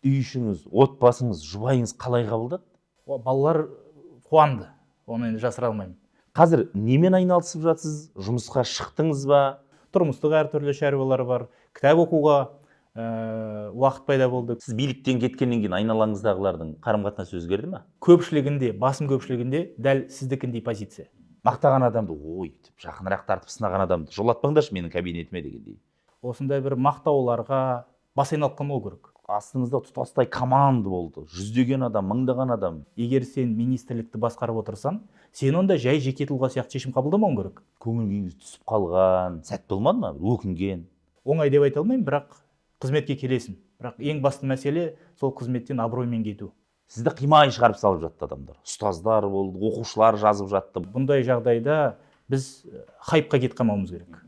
Үй ішіңіз, отбасыңыз, жұбайыңыз қалай қабылдады? Балалар қуанды, оны енді жасыра алмаймын. Қазір немен айналысып жатсыз? Жұмысқа шықтыңыз ба? Тұрмыстық әртүрлі шаруалар бар, кітап оқуға уақыт пайда болды. Сіз биліктен кеткеннен кейін айналаңыздағылардың қарым қатынасы өзгерді ме? Көпшілігінде, басым көпшілігінде дәл сіздікіндей позиция. Мақтаған адамды ой деп жақынырақ тартып, сынаған адамды жолатпаңдаршы менің кабинетіме дегендей. Осындай бір мақтауларға бас айналып қалмау керек. Астыңызда тұтастай команда болды, жүздеген адам, мыңдаған адам. Егер сен министрлікті басқарып отырсаң, сен онда жай жеке тұлға сияқты шешім қабылдамауың керек. Көңіл күйіңіз түсіп қалған сәт болмады ма, өкінген? Оңай деп айта алмаймын, бірақ қызметке келесің. Бірақ ең басты мәселе сол қызметтен абыроймен кету. Сізді қимай шығарып салып жатты адамдар, ұстаздар болды, оқушылар жазып жатты. Бұндай жағдайда біз хайпқа кетіп қалмауымыз керек.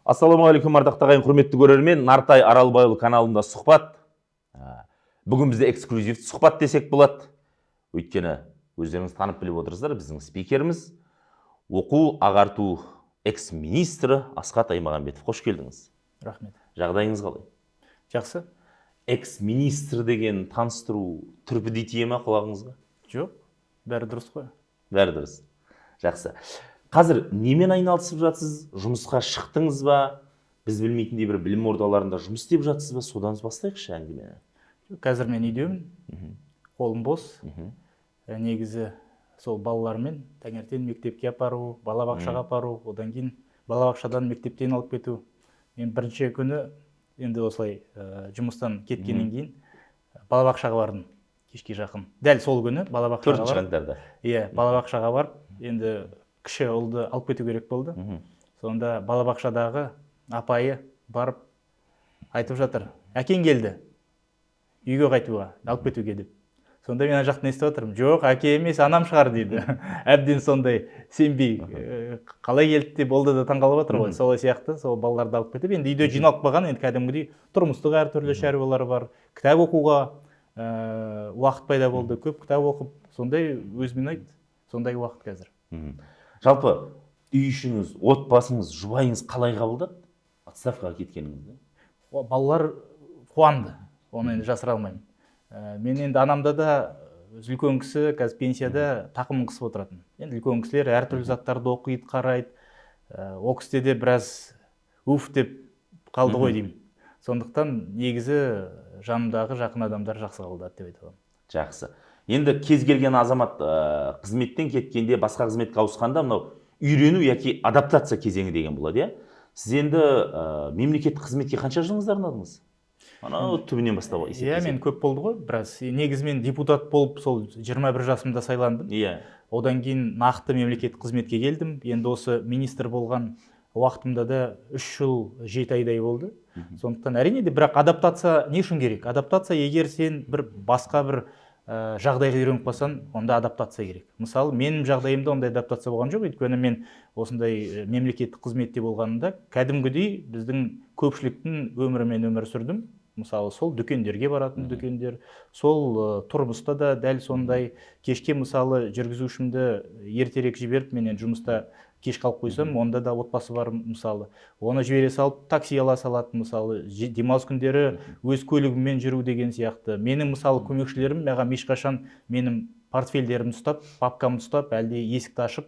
Ассалаумағалейкум, ардақты ағайын, құрметті көрермен. Нартай Аралбайұлы каналында сұхбат. Бүгін бізде эксклюзивті сұхбат десек болады. Өйткені өздеріңіз танып біліп отырсыздар, біздің спикеріміз оқу ағарту экс-министрі Асхат Аймағамбетов. Қош келдіңіз. Рахмет. Жағдайыңыз қалай? Жақсы. Экс-министр деген таныстыру түрпідей тие ме құлағыңызға? Жоқ, бәрі дұрыс қой. Бәрі дұрыс. Жақсы. Қазір немен айналысып жатсыз? Жұмысқа шықтыңыз ба? Біз білмейтіндей бір білім ордаларында жұмыс істеп жатсыз ба? Содан бастайықшы әңгімені. Қазір мен үйдемін, қолым бос. Негізі сол балалармен таңертең мектепке апару, балабақшаға апару, одан кейін балабақшадан мектептен алып кету. Мен бірінші күні енді осылай жұмыстан кеткеннен кейін балабақшаға бардым кешке жақын. Дәл сол күні балабақшаға 4 барып, қаңтарда. Иә, балабақшаға барып, енді кіші ұлды алып кету керек болды. Сонда балабақшадағы апайы барып айтып жатыр: әкең келді үйге қайтуға, алып кетуге деп. Сонда мен ана жақтан естіп отырмын: жоқ, әке емес, анам шығар дейді. Әбден сондай сенбей, қалай келді деп ол да таңғалып отыр ғой. Солай сияқты сол балаларды алып кетіп, енді үйде жиналып қалған, енді кәдімгідей тұрмыстық әртүрлі шаруалар бар, кітап оқуға уақыт пайда болды, көп кітап оқып, сондай өзіме ұнайды сондай уақыт қазір. Жалпы үй ішіңіз, отбасыңыз, жұбайыңыз қалай қабылдады отставкаға кеткеніңізді? Балалар қуанды, оны енді жасыра алмаймын. Мен енді анамда да үлкен кісі қазір пенсияда, тақымын қысып отыратын. Енді үлкен кісілер әртүрлі заттарды оқиды, қарайды. Ол кісіде де біраз уф деп қалды ғой деймін. Сондықтан негізі жанымдағы жақын адамдар жақсы қабылдады деп айта аламын. Жақсы. Енді кез келген азамат қызметтен кеткенде, басқа қызметке ауысқанда мынау үйрену яки адаптация кезеңі деген болады, иә? Сіз енді мемлекеттік қызметке қанша жылыңызды арнадыңыз? Анау түбінен бастап есептесек. Иә, мен көп болды ғой біраз. Негізі мен депутат болып сол 21 жасымда сайландым. Одан кейін нақты мемлекеттік қызметке келдім. Енді осы министр болған уақытымда да 3 жыл 7 айдай болды. Сондықтан әрине де, бірақ адаптация не үшін керек? Адаптация, егер сен бір басқа бір жағдайға үйреніп қалсаң, онда адаптация керек. Мысалы, менің жағдайымда ондай адаптация болған жоқ, өйткені мен осындай мемлекеттік қызметте болғанымда кәдімгідей біздің көпшіліктің өмірімен өмір сүрдім. Мысалы, сол дүкендерге баратын дүкендер, сол тұрмыста да дәл сондай. Кешке, мысалы, жүргізушімді ертерек жіберіп, мен енді жұмыста кеш қалып қойсам, онда да отбасы бар, мысалы. Оны жібере салып, такси ала салады, мысалы, демалыс күндері өз көлігіммен жүру деген сияқты. Менің, мысалы, көмекшілерім маған ешқашан менің портфельдерімді ұстап, папкамды ұстап, әлде есікті ашып,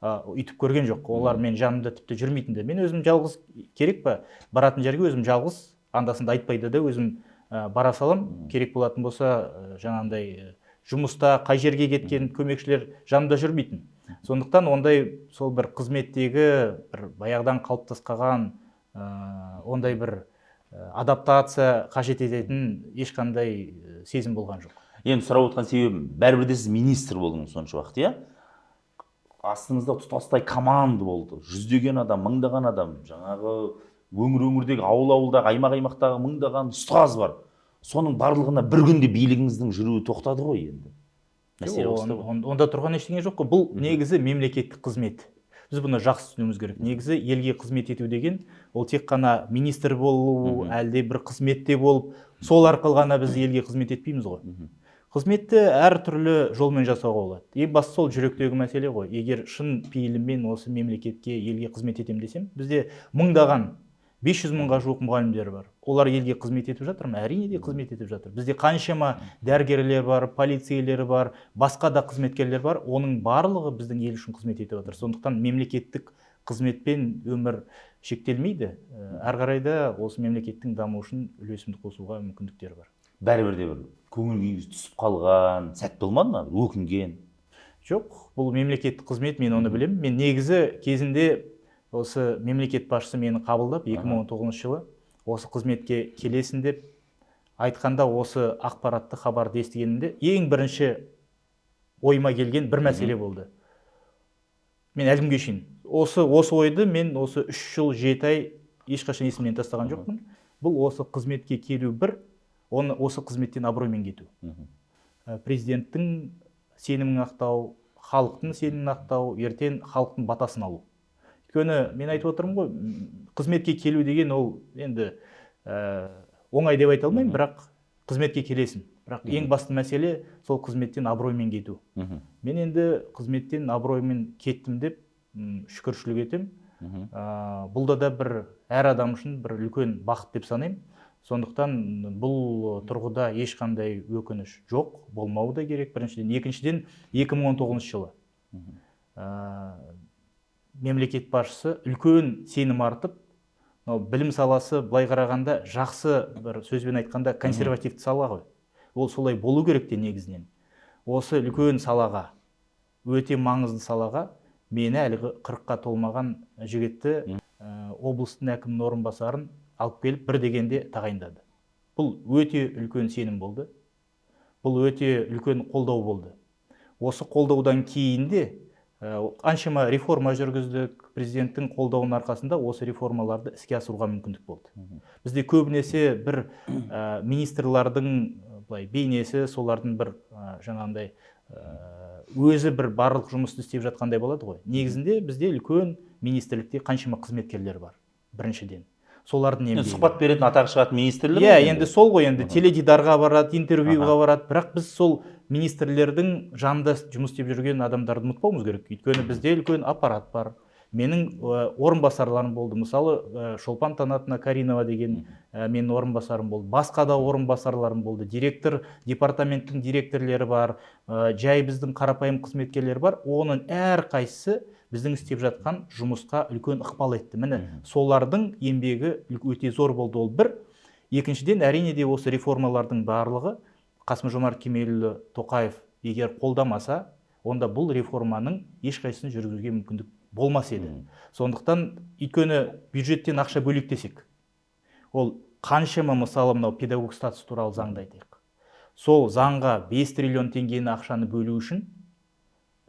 үйтіп көрген жоқ. Олар мен жанымда тіпті жүрмейтін де. Мен өзім жалғыз керек па? Баратын жерге өзім жалғыз, анда-санда айтпайды да, өзім бара салам. Керек болатын болса, жаңағындай жұмыста қай жерге кеткен көмекшілер жанымда жүрмейтін. Сондықтан ондай сол бір қызметтегі бір баяғыдан қалыптасқан, ондай бір адаптация қажет ететін ешқандай сезім болған жоқ. Енді сұрап отқан себебім, бәрібір де сіз министр болдыңыз сонша уақыт, иә? Астыңызда тұтастай команда болды, жүздеген адам, мыңдаған адам, жаңағы өңір-өңірдегі, ауыл-ауылдағы, аймақ-аймақтағы мыңдаған ұстаз бар. Соның барлығына бір күнде билігіңіздің жүруі тоқтады ғой енді. Мәселе осында ғой. Онда тұрған ештеңе жоқ қой. Бұл негізі мемлекеттік қызмет. Біз бұны жақсы түсінуіміз керек. Негізі елге қызмет ету деген ол тек қана министр болу, әлде бір қызметте болып, сол арқылы ғана біз елге қызмет етпейміз ғой. Қызметті әртүрлі жолмен жасауға болады. Ең бастысы сол жүректегі мәселе ғой. Егер шын пейіліммен осы мемлекетке, елге қызмет етемін десем, бізде мыңдаған, 500 мыңға жуық мұғалімдер бар. Олар елге қызмет етіп жатыр ма? Әрине де қызмет етіп жатыр. Бізде қаншама дәрігерлер бар, полицейлер бар, басқа да қызметкерлер бар. Оның барлығы біздің ел үшін қызмет етіп жатыр. Сондықтан мемлекеттік қызметпен өмір шектелмейді. Әрі қарай да осы мемлекеттің дамуы үшін үлесімді қосуға мүмкіндіктер бар. Бәрібір де бір көңіл күйіңіз түсіп қалған сәт болмады ма, өкінген? Жоқ, бұл мемлекеттік қызмет, мен оны білемін. Мен негізі кезінде осы мемлекет басшысы мені қабылдап, 2019 жылы осы қызметке келесің деп айтқанда, осы ақпаратты, хабарды естігенімде ең бірінші ойыма келген бір мәселе болды. Мен әлі күнге шейін осы ойды мен осы 3 жыл 7 ай ешқашан есімнен тастаған жоқпын. Бұл осы қызметке келу бір, оны осы қызметтен абыроймен кету. Президенттің сенімін ақтау, халықтың сенімін ақтау, ертең халықтың батасын алу. Өйткені мен айтып отырмын ғой, қызметке келу деген ол енді оңай деп айта алмаймын, бірақ қызметке келесің, бірақ ең басты мәселе сол қызметтен абыроймен кету. Мен енді қызметтен абыроймен кеттім деп шүкіршілік етемін. Бұл да бір әр адам үшін бір үлкен бақыт деп санаймын. Сондықтан бұл тұрғыда ешқандай өкініш жоқ, болмауы да керек біріншіден. Екіншіден, 2019 жылы мемлекет басшысы үлкен сенім артып, мынау білім саласы былай қарағанда, жақсы бір сөзбен айтқанда, консервативті сала ғой. Ол солай болу керек те негізінен. Осы үлкен салаға, өте маңызды салаға мені, әлгі 40-қа толмаған жігітті, облыстың әкімінің орынбасарын алып келіп, бір дегенде тағайындады. Бұл өте үлкен сенім болды, бұл өте үлкен қолдау болды. Осы қолдаудан кейін де қаншама реформа жүргіздік. Президенттің қолдауының арқасында осы реформаларды іске асыруға мүмкіндік болды. Бізде көбінесе бір министрлардың былай бейнесі, солардың бір жаңағындай өзі бір барлық жұмысты істеп жатқандай болады ғой. Негізінде бізде үлкен министрлікте қаншама қызметкерлер бар, біріншіден солардың Енді еңбегі. Сұхбат беретін, атағы шығатын министрлер Иә, ғой. Енді сол ғой, енді теледидарға барады, интервьюға барады, бірақ біз сол министрлердің жанында жұмыс істеп жүрген адамдарды ұмытпауымыз керек. Өйткені бізде үлкен аппарат бар. Менің орынбасарларым болды. Мысалы, Шолпан Танатовна Каринова деген менің орынбасарым болды, басқа да орынбасарларым болды, директор, департаменттің директорлері бар, жай біздің қарапайым қызметкерлер бар. Оның әрқайсысы біздің істеп жатқан жұмысқа үлкен ықпал етті. Міне, солардың еңбегі өте зор болды. Ол бір. Екіншіден, әрине де, осы реформалардың барлығы Қасым Жомарт Кемелұлы Тоқаев егер қолдамаса, онда бұл реформаның ешқайсысын жүргізуге мүмкіндік болмас еді. Сондықтан, өйткені бюджеттен ақша бөлек десек, ол қаншама, мысалы, мынау педагог статусы туралы заңды айтайық. Сол заңға 5 триллион теңгені ақшаны бөлу үшін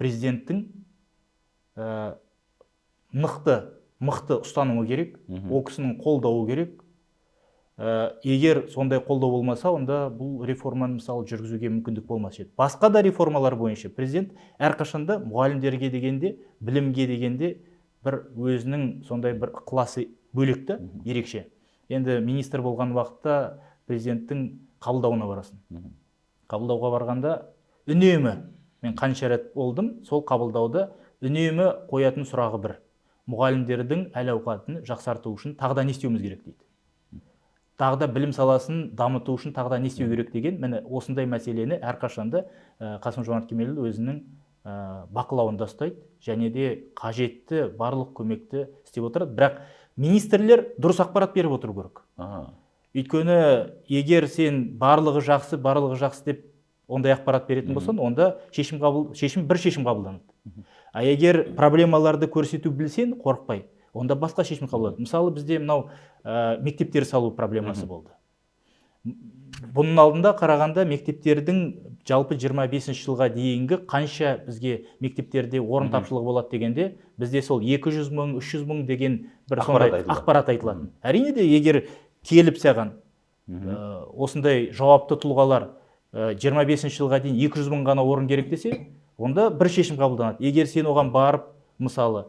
президенттің мықты мықты ұстанымы керек, ол кісінің қолдауы керек. Егер сондай қолдау болмаса, онда бұл реформаны, мысалы, жүргізуге мүмкіндік болмас еді. Басқа да реформалар бойынша президент әрқашанда мұғалімдерге дегенде, білімге дегенде бір өзінің сондай бір ықыласы бөлек та, ерекше. Енді министр болған уақытта президенттің қабылдауына барасың. Қабылдауға барғанда үнемі, мен қанша рет болдым сол қабылдауда, үнемі қоятын сұрағы бір: мұғалімдердің әл ауқатын жақсарту үшін тағы да не істеуіміз керек дейді, тағы да білім саласын дамыту үшін тағы да не істеу керек деген. Міне, осындай мәселені әрқашанда Қасым Жомарт Кемелұлы өзінің бақылауында ұстайды және де қажетті барлық көмекті істеп отырады. Бірақ министрлер дұрыс ақпарат беріп отыру керек. Өйткені егер сен барлығы жақсы, барлығы жақсы деп ондай ақпарат беретін болсаң, онда шешім қабыл шешім бір шешім қабылданады. А егер проблемаларды көрсету білсең қорықпай, онда басқа шешім қабылданады. Мысалы, бізде мынау мектептер салу проблемасы болды. Бұның алдында қарағанда мектептердің жалпы 25 жылға дейінгі қанша бізге мектептерде орын тапшылығы болады дегенде, бізде сол 200 мың, 300 мың деген бір Ақпарат сондай айтылады. Ақпарат айтылатын. Әрине де, егер келіп саған осындай жауапты тұлғалар 25 жылға дейін 200 мың ғана орын керек десе, онда бір шешім қабылданады. Егер сен оған барып, мысалы,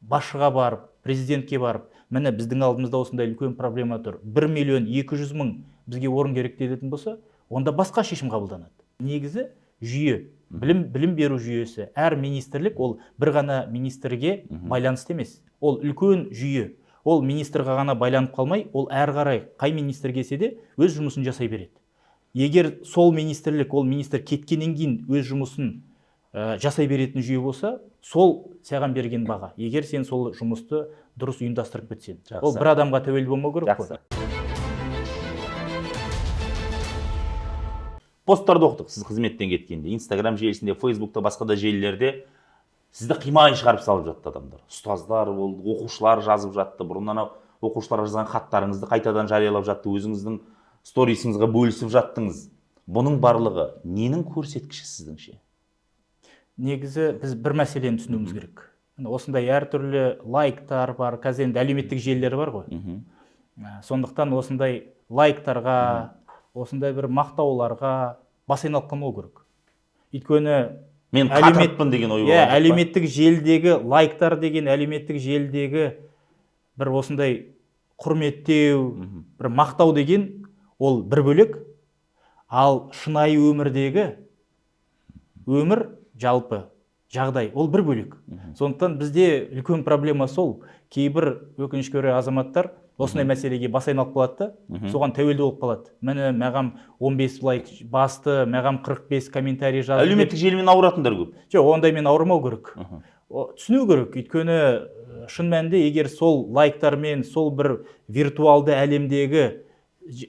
басшыға барып, президентке барып, міне, біздің алдымызда осындай үлкен проблема тұр, 1 миллион 200 мың бізге орын керек дейтін болса, онда басқа шешім қабылданады. Онда басқа шешім қабылданады. Негізі жүйе, білім беру жүйесі, әр министрлік ол бір ғана министрге байланысты емес. Ол үлкен жүйе. Ол министрға ғана байланып қалмай, ол әрі қарай қай министр келсе де өз жұмысын жасай береді. Егер сол министрлік, ол министр кеткеннен кейін өз жұмысын жасай беретін жүйе болса, сол саған берген баға. Егер сен сол жұмысты дұрыс ұйымдастырып кетсең. Ол бір адамға тәуелді болмау керек қой. Посттарды оқыдық сіз қызметтен кеткенде. Инстаграм желісінде, Фейсбукта, басқа да желілерде сізді қимай шығарып салып жатты адамдар. Ұстаздар болды, оқушылар жазып жатты. Бұрын анау оқушылар жазған хаттарыңызды қайтадан жариялап жатты, өзіңіздің сторисіңізге бөлісіп жаттыңыз. Бұның барлығы ненің көрсеткіші сіздіңше? Негізі біз бір мәселені түсінуіміз керек. Осындай әртүрлі лайктар бар, қазір енді әлеуметтік желілер бар ғой. Сондықтан осындай лайктарға, осындай бір мақтауларға бас айналып қалмау керек. Өйткені мен қатырыппын деген ой иә, әлеуметтік желідегі лайктар деген, әлеуметтік желідегі бір осындай құрметтеу, бір мақтау деген ол бір бөлек. Ал шынайы өмірдегі өмір жалпы жағдай ол бір бөлек. Сондықтан бізде үлкен проблема сол, кейбір өкінішке орай азаматтар осындай мәселеге бас айналып қалады да, соған тәуелді болып қалады. Міне, маған 15 лайк басты, маған 45 комментарий жазды. Әлеуметтік желімен ауыратындар көп. Жоқ, ондаймен ауырмау керек. Түсіну керек, өйткені шын мәнінде егер сол лайктармен, сол бір виртуалды әлемдегі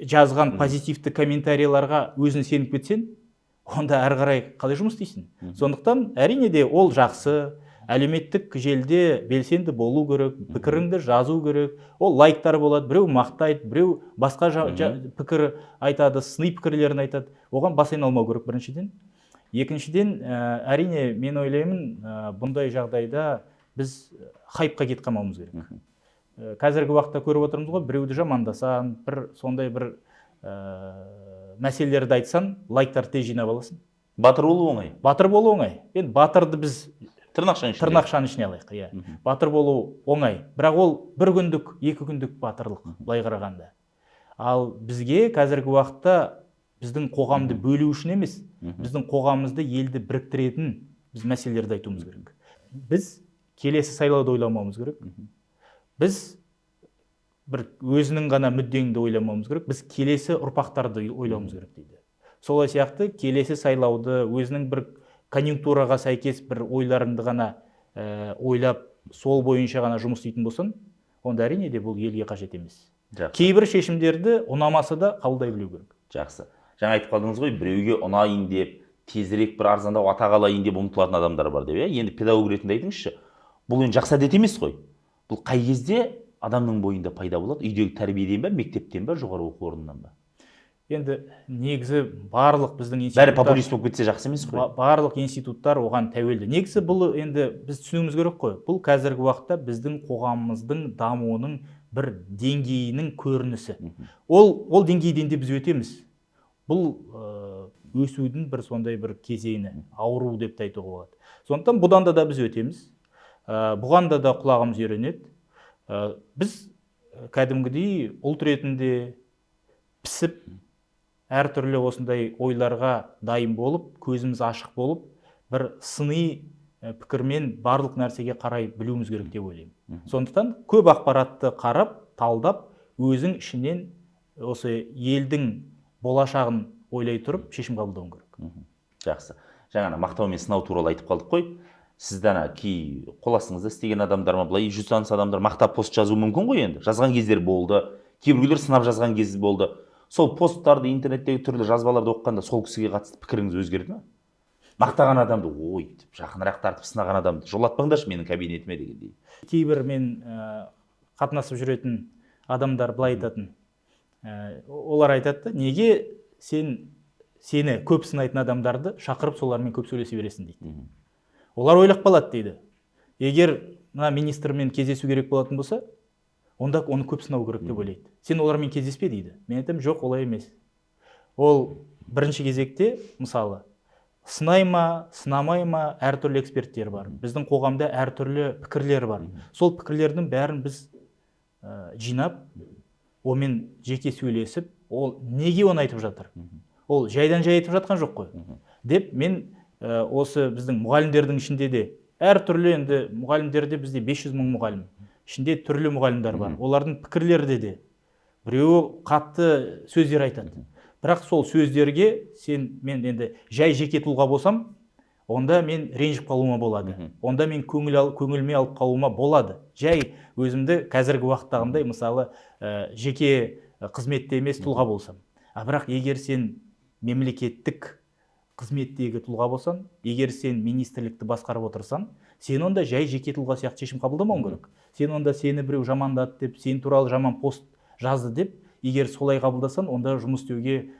жазған позитивті комментарийларға өзің сеніп кетсең, онда әрі қарай қалай жұмыс істейсің? Сондықтан әрине де ол жақсы, әлеуметтік желіде белсенді болу керек, пікіріңді жазу керек. Ол лайктар болады, біреу мақтайды, біреу басқа пікір айтады, сыни пікірлерін айтады. Оған бас айналмау керек біріншіден. Екіншіден, әрине мен ойлаймын, бұндай жағдайда біз хайпқа кетіп қалмауымыз керек. Қазіргі уақытта көріп отырмыз ғой, біреуді жамандасаң, бір сондай бір мәселелерді айтсаң, лайктарды тез жинап аласың. Батыр болу оңай. Батыр болу оңай. Енді батырды біз тырнақшаның ішіне. Тырнақшаның ішіне алайық, иә. Батыр болу оңай. Бірақ ол бір күндік, екі күндік батырлық, былай қарағанда. Ал бізге қазіргі уақытта біздің қоғамды бөлу үшін емес, біздің қоғамымызды, елді біріктіретін біз мәселелерді айтуымыз керек. Біз келесі сайлауды ойламауымыз керек. Біз бір өзінің ғана мүддеңді ойламауымыз керек. Біз келесі ұрпақтарды ойлауымыз керек дейді. Солай сияқты келесі сайлауды өзінің бір конъюнктураға сәйкес бір ойларыңды ғана ойлап, сол бойынша ғана жұмыс істейтін болсаң, онда әрине де бұл елге қажет емес. Кейбір шешімдерді ұнамаса да қабылдай білу керек. Жақсы. Жаңа айтып қалдыңыз ғой, біреуге ұнайын деп, тезірек бір арзандау атақ алайын деп ұмтылатын адамдар бар деп, иә? Енді педагог ретінде айтыңызшы, бұл енді жақсы әдет емес қой. Бұл қай кезде адамның бойында пайда болады? Үйдегі тәрбиеден бе, мектептен бе, жоғары оқу орнынан ба? Енді негізі барлық біздің Бәрі институттар популист болып кетсе жақсы емес қой. Барлық институттар оған тәуелді. Негізі бұл енді біз түсінуіміз керек қой. Бұл қазіргі уақытта біздің қоғамымыздың дамуының бір деңгейінің көрінісі. Ол деңгейден де біз өтеміз. Бұл өсудің бір сондай бір кезеңі, ауру деп те айтуға болады. Сондықтан бұдан да біз өтеміз. Бұған да құлағымыз үйренеді. Біз кәдімгідей ұлт ретінде пісіп, әртүрлі осындай ойларға дайын болып, көзіміз ашық болып, бір сыни пікірмен барлық нәрсеге қарай білуіміз керек деп ойлаймын. Сондықтан көп ақпаратты қарап, талдап, өзің ішінен осы елдің болашағын ойлай тұрып шешім қабылдауың керек. Жақсы. Жаңа ана мақтау мен сынау туралы айтып қалдық қой. Сізді ана кей қол астыңызда істеген адамдар ма, былай жүз таныс адамдар мақтап пост жазуы мүмкін ғой енді. Жазған кездер болды, кейбіреулер сынап жазған кез болды. Сол посттарды, интернеттегі түрлі жазбаларды оқығанда сол кісіге қатысты пікіріңіз өзгерді ме? Мақтаған адамды, ой, деп жақынырақ тартып сынаған адамды жолатпаңдаршы менің кабинетіме дегендей. Кейбір мен қатынасып жүретін адамдар былай айтатын. Олар айтады да, неге сені көп сынайтын адамдарды шақырып солармен көп сөйлесе бересің дейді. Олар ойлап қалады дейді. Егер мына министрмен кездесу керек болатын болса, онда оны көп сынау керек деп ойлайды. Сен олармен кездеспе дейді. Мен айтамын, жоқ, олай емес. Ол бірінші кезекте, мысалы, сынай ма, сынамай ма, әртүрлі эксперттер бар. Біздің қоғамда әртүрлі пікірлер бар. Сол пікірлердің бәрін біз жинап, онымен жеке сөйлесіп, ол неге оны айтып жатыр? Ол жайдан жай айтып жатқан жоқ қой деп мен осы біздің мұғалімдердің ішінде де әртүрлі, енді мұғалімдерде бізде 500 мың мұғалім, ішінде түрлі мұғалімдер бар. Олардың пікірлері де біреуі қатты сөздер айтады, бірақ сол сөздерге сен, мен енді жай жеке тұлға болсам, онда мен ренжіп қалуыма болады, онда мен көңіліме алып қалуыма болады. Жай өзімді қазіргі уақыттағындай, мысалы, жеке қызметте емес тұлға болсам. А бірақ егер сен мемлекеттік қызметтегі тұлға болсаң, егер сен министрлікті басқарып отырсаң, сен онда жай жеке тұлға сияқты шешім қабылдамауың керек. Сен онда сені біреу жамандады деп, сен туралы жаман пост жазды деп, егер солай қабылдасаң, онда жұмыс істеуге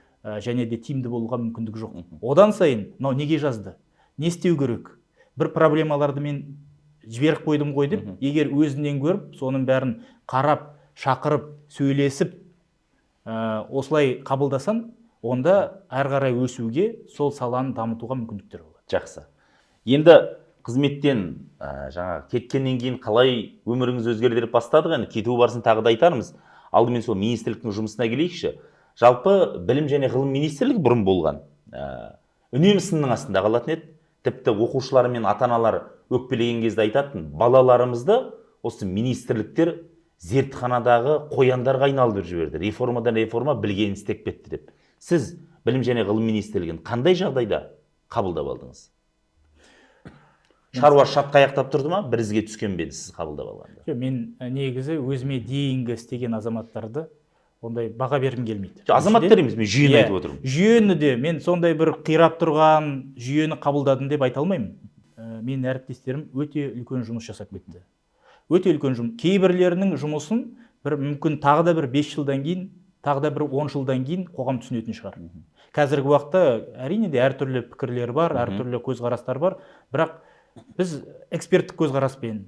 және де тиімді болуға мүмкіндік жоқ. Одан сайын мынау неге жазды, не істеу керек, бір проблемаларды мен жіберіп қойдым ғой деп, егер өзінен көріп, соның бәрін қарап, шақырып, сөйлесіп, осылай қабылдасаң, онда әрі қарай өсуге, сол саланы дамытуға мүмкіндіктер болады. Жақсы. Енді қызметтен жаңағы кеткеннен кейін қалай өміріңіз өзгерді деп бастадық, енді кету барысын тағы да айтармыз. Алдымен сол министрліктің жұмысына келейікші. Жалпы Білім және ғылым министрлігі бұрын болған, үнемі сынның астында қалатын еді. Тіпті оқушылар мен ата-аналар өкпелеген кезде айтатын: балаларымызды осы министрліктер зертханадағы қояндарға айналдырып жіберді, реформадан реформа, білгенін істеп кетті деп. Сіз Білім және ғылым министрлігін қандай жағдайда қабылдап алдыңыз? Шаруа шатқаяқтап тұрды ма, бір ізге түскен бе еді сіз қабылдап алғанда? Жоқ, мен негізі өзіме дейінгі істеген азаматтарды ондай баға бергім келмейді. Жоқ, азаматтар емес, мен жүйені айтып отырмын. Жүйені де мен сондай бір қирап тұрған жүйені қабылдадым деп айта алмаймын. Менің әріптестерім өте үлкен жұмыс жасап кетті. Өте үлкен жұмыс. Кейбірлерінің жұмысын бір мүмкін тағы да бір 5 жылдан кейін, тағы да бір 10 жылдан кейін қоғам түсінетін шығар. Қазіргі уақытта әрине де әртүрлі пікірлер бар, әртүрлі көзқарастар бар, бірақ біз эксперттік көзқараспен,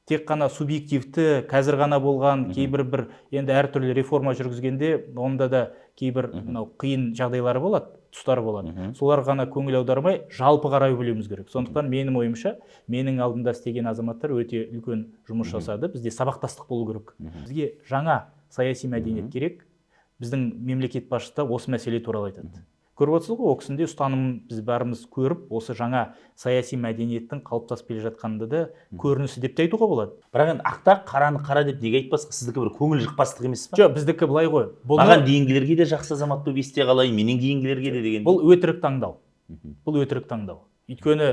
тек қана субъективті қазір ғана болған кейбір бір енді әртүрлі реформа жүргізгенде, онда да кейбір мынау қиын жағдайлары болады, тұстары болады. Соларға ғана көңіл аудармай, жалпы қарай білуіміз керек. Сондықтан менің ойымша, менің алдымда істеген азаматтар өте үлкен жұмыс жасады. Бізде сабақтастық болу керек. Бізге жаңа саяси мәдениет керек. Біздің мемлекет басшысы да осы мәселе туралы айтады. Көріп отырсыз ғой, ол кісінің де ұстанымын біз бәріміз көріп, осы жаңа саяси мәдениеттің қалыптасып келе жатқанында да көрінісі деп те айтуға болады. Бірақ енді ақта қараны қара деп неге айтпасқа? Сіздікі бір көңіл жықпастық емес па? Жоқ, біздікі былай ғой. Бұны, маған дейінгілерге де жақсы азамат болып есте қалайын, менен кейінгілерге де деген. Бұл өтірік таңдау. Бұл өтірік таңдау. Өйткені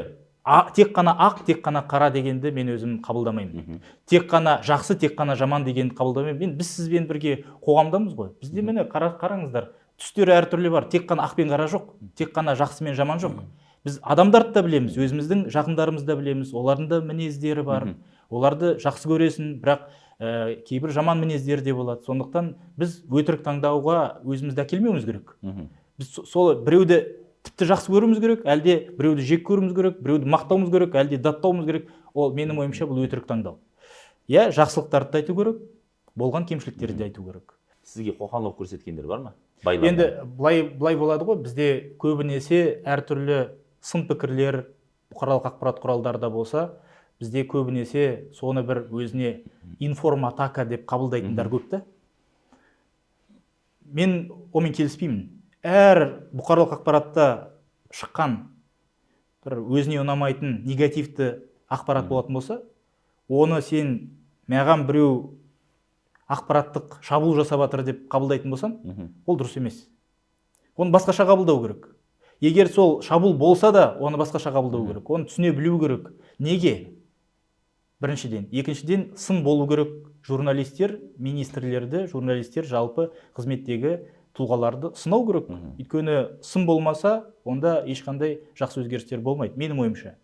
тек қана ақ, тек қана қара дегенді мен өзім қабылдамаймын. Тек қана жақсы, тек қана жаман дегенді қабылдамаймын. Мен, біз сізбен бірге қоғамдамыз ғой. Бізде міне қараңыздар, түстері әртүрлі бар. Тек қана ақ пен қара жоқ, тек қана жақсы мен жаман жоқ. Біз адамдарды да білеміз, өзіміздің жақындарымызды да білеміз, олардың да мінездері бар. Оларды жақсы көресің, бірақ кейбір жаман мінездері де болады. Сондықтан біз өтірік таңдауға өзімізді әкелмеуіміз керек. Біз сол біреуді тіпті жақсы көруіміз керек, әлде біреуді жек көруіміз керек, біреуді мақтауымыз керек, әлде даттауымыз керек. Ол менің ойымша бұл өтірік таңдау. Иә, жақсылықтарды да айту керек, болған кемшіліктерді де айту керек. Сізге қоқан-лоққы көрсеткендер бар ма? Байланған. Енді былай болады ғой, бізде көбінесе әртүрлі сын пікірлер бұқаралық ақпарат құралдарда болса, бізде көбінесе соны бір өзіне информатака деп қабылдайтындар көп та. Мен онымен келіспеймін. Әр бұқаралық ақпаратта шыққан бір өзіне ұнамайтын негативті ақпарат болатын болса, оны сен маған біреу ақпараттық шабуыл жасап жатыр деп қабылдайтын болсаң, ол дұрыс емес. Оны басқаша қабылдау керек. Егер сол шабуыл болса да, оны басқаша қабылдау керек. Оны түсіне білу керек. Неге? Біріншіден. Екіншіден, сын болу керек. Журналистер, министрлерді, журналистер жалпы қызметтегі тұлғаларды сынау керек. Өйткені сын болмаса, онда ешқандай жақсы өзгерістер болмайды, менің ойымша.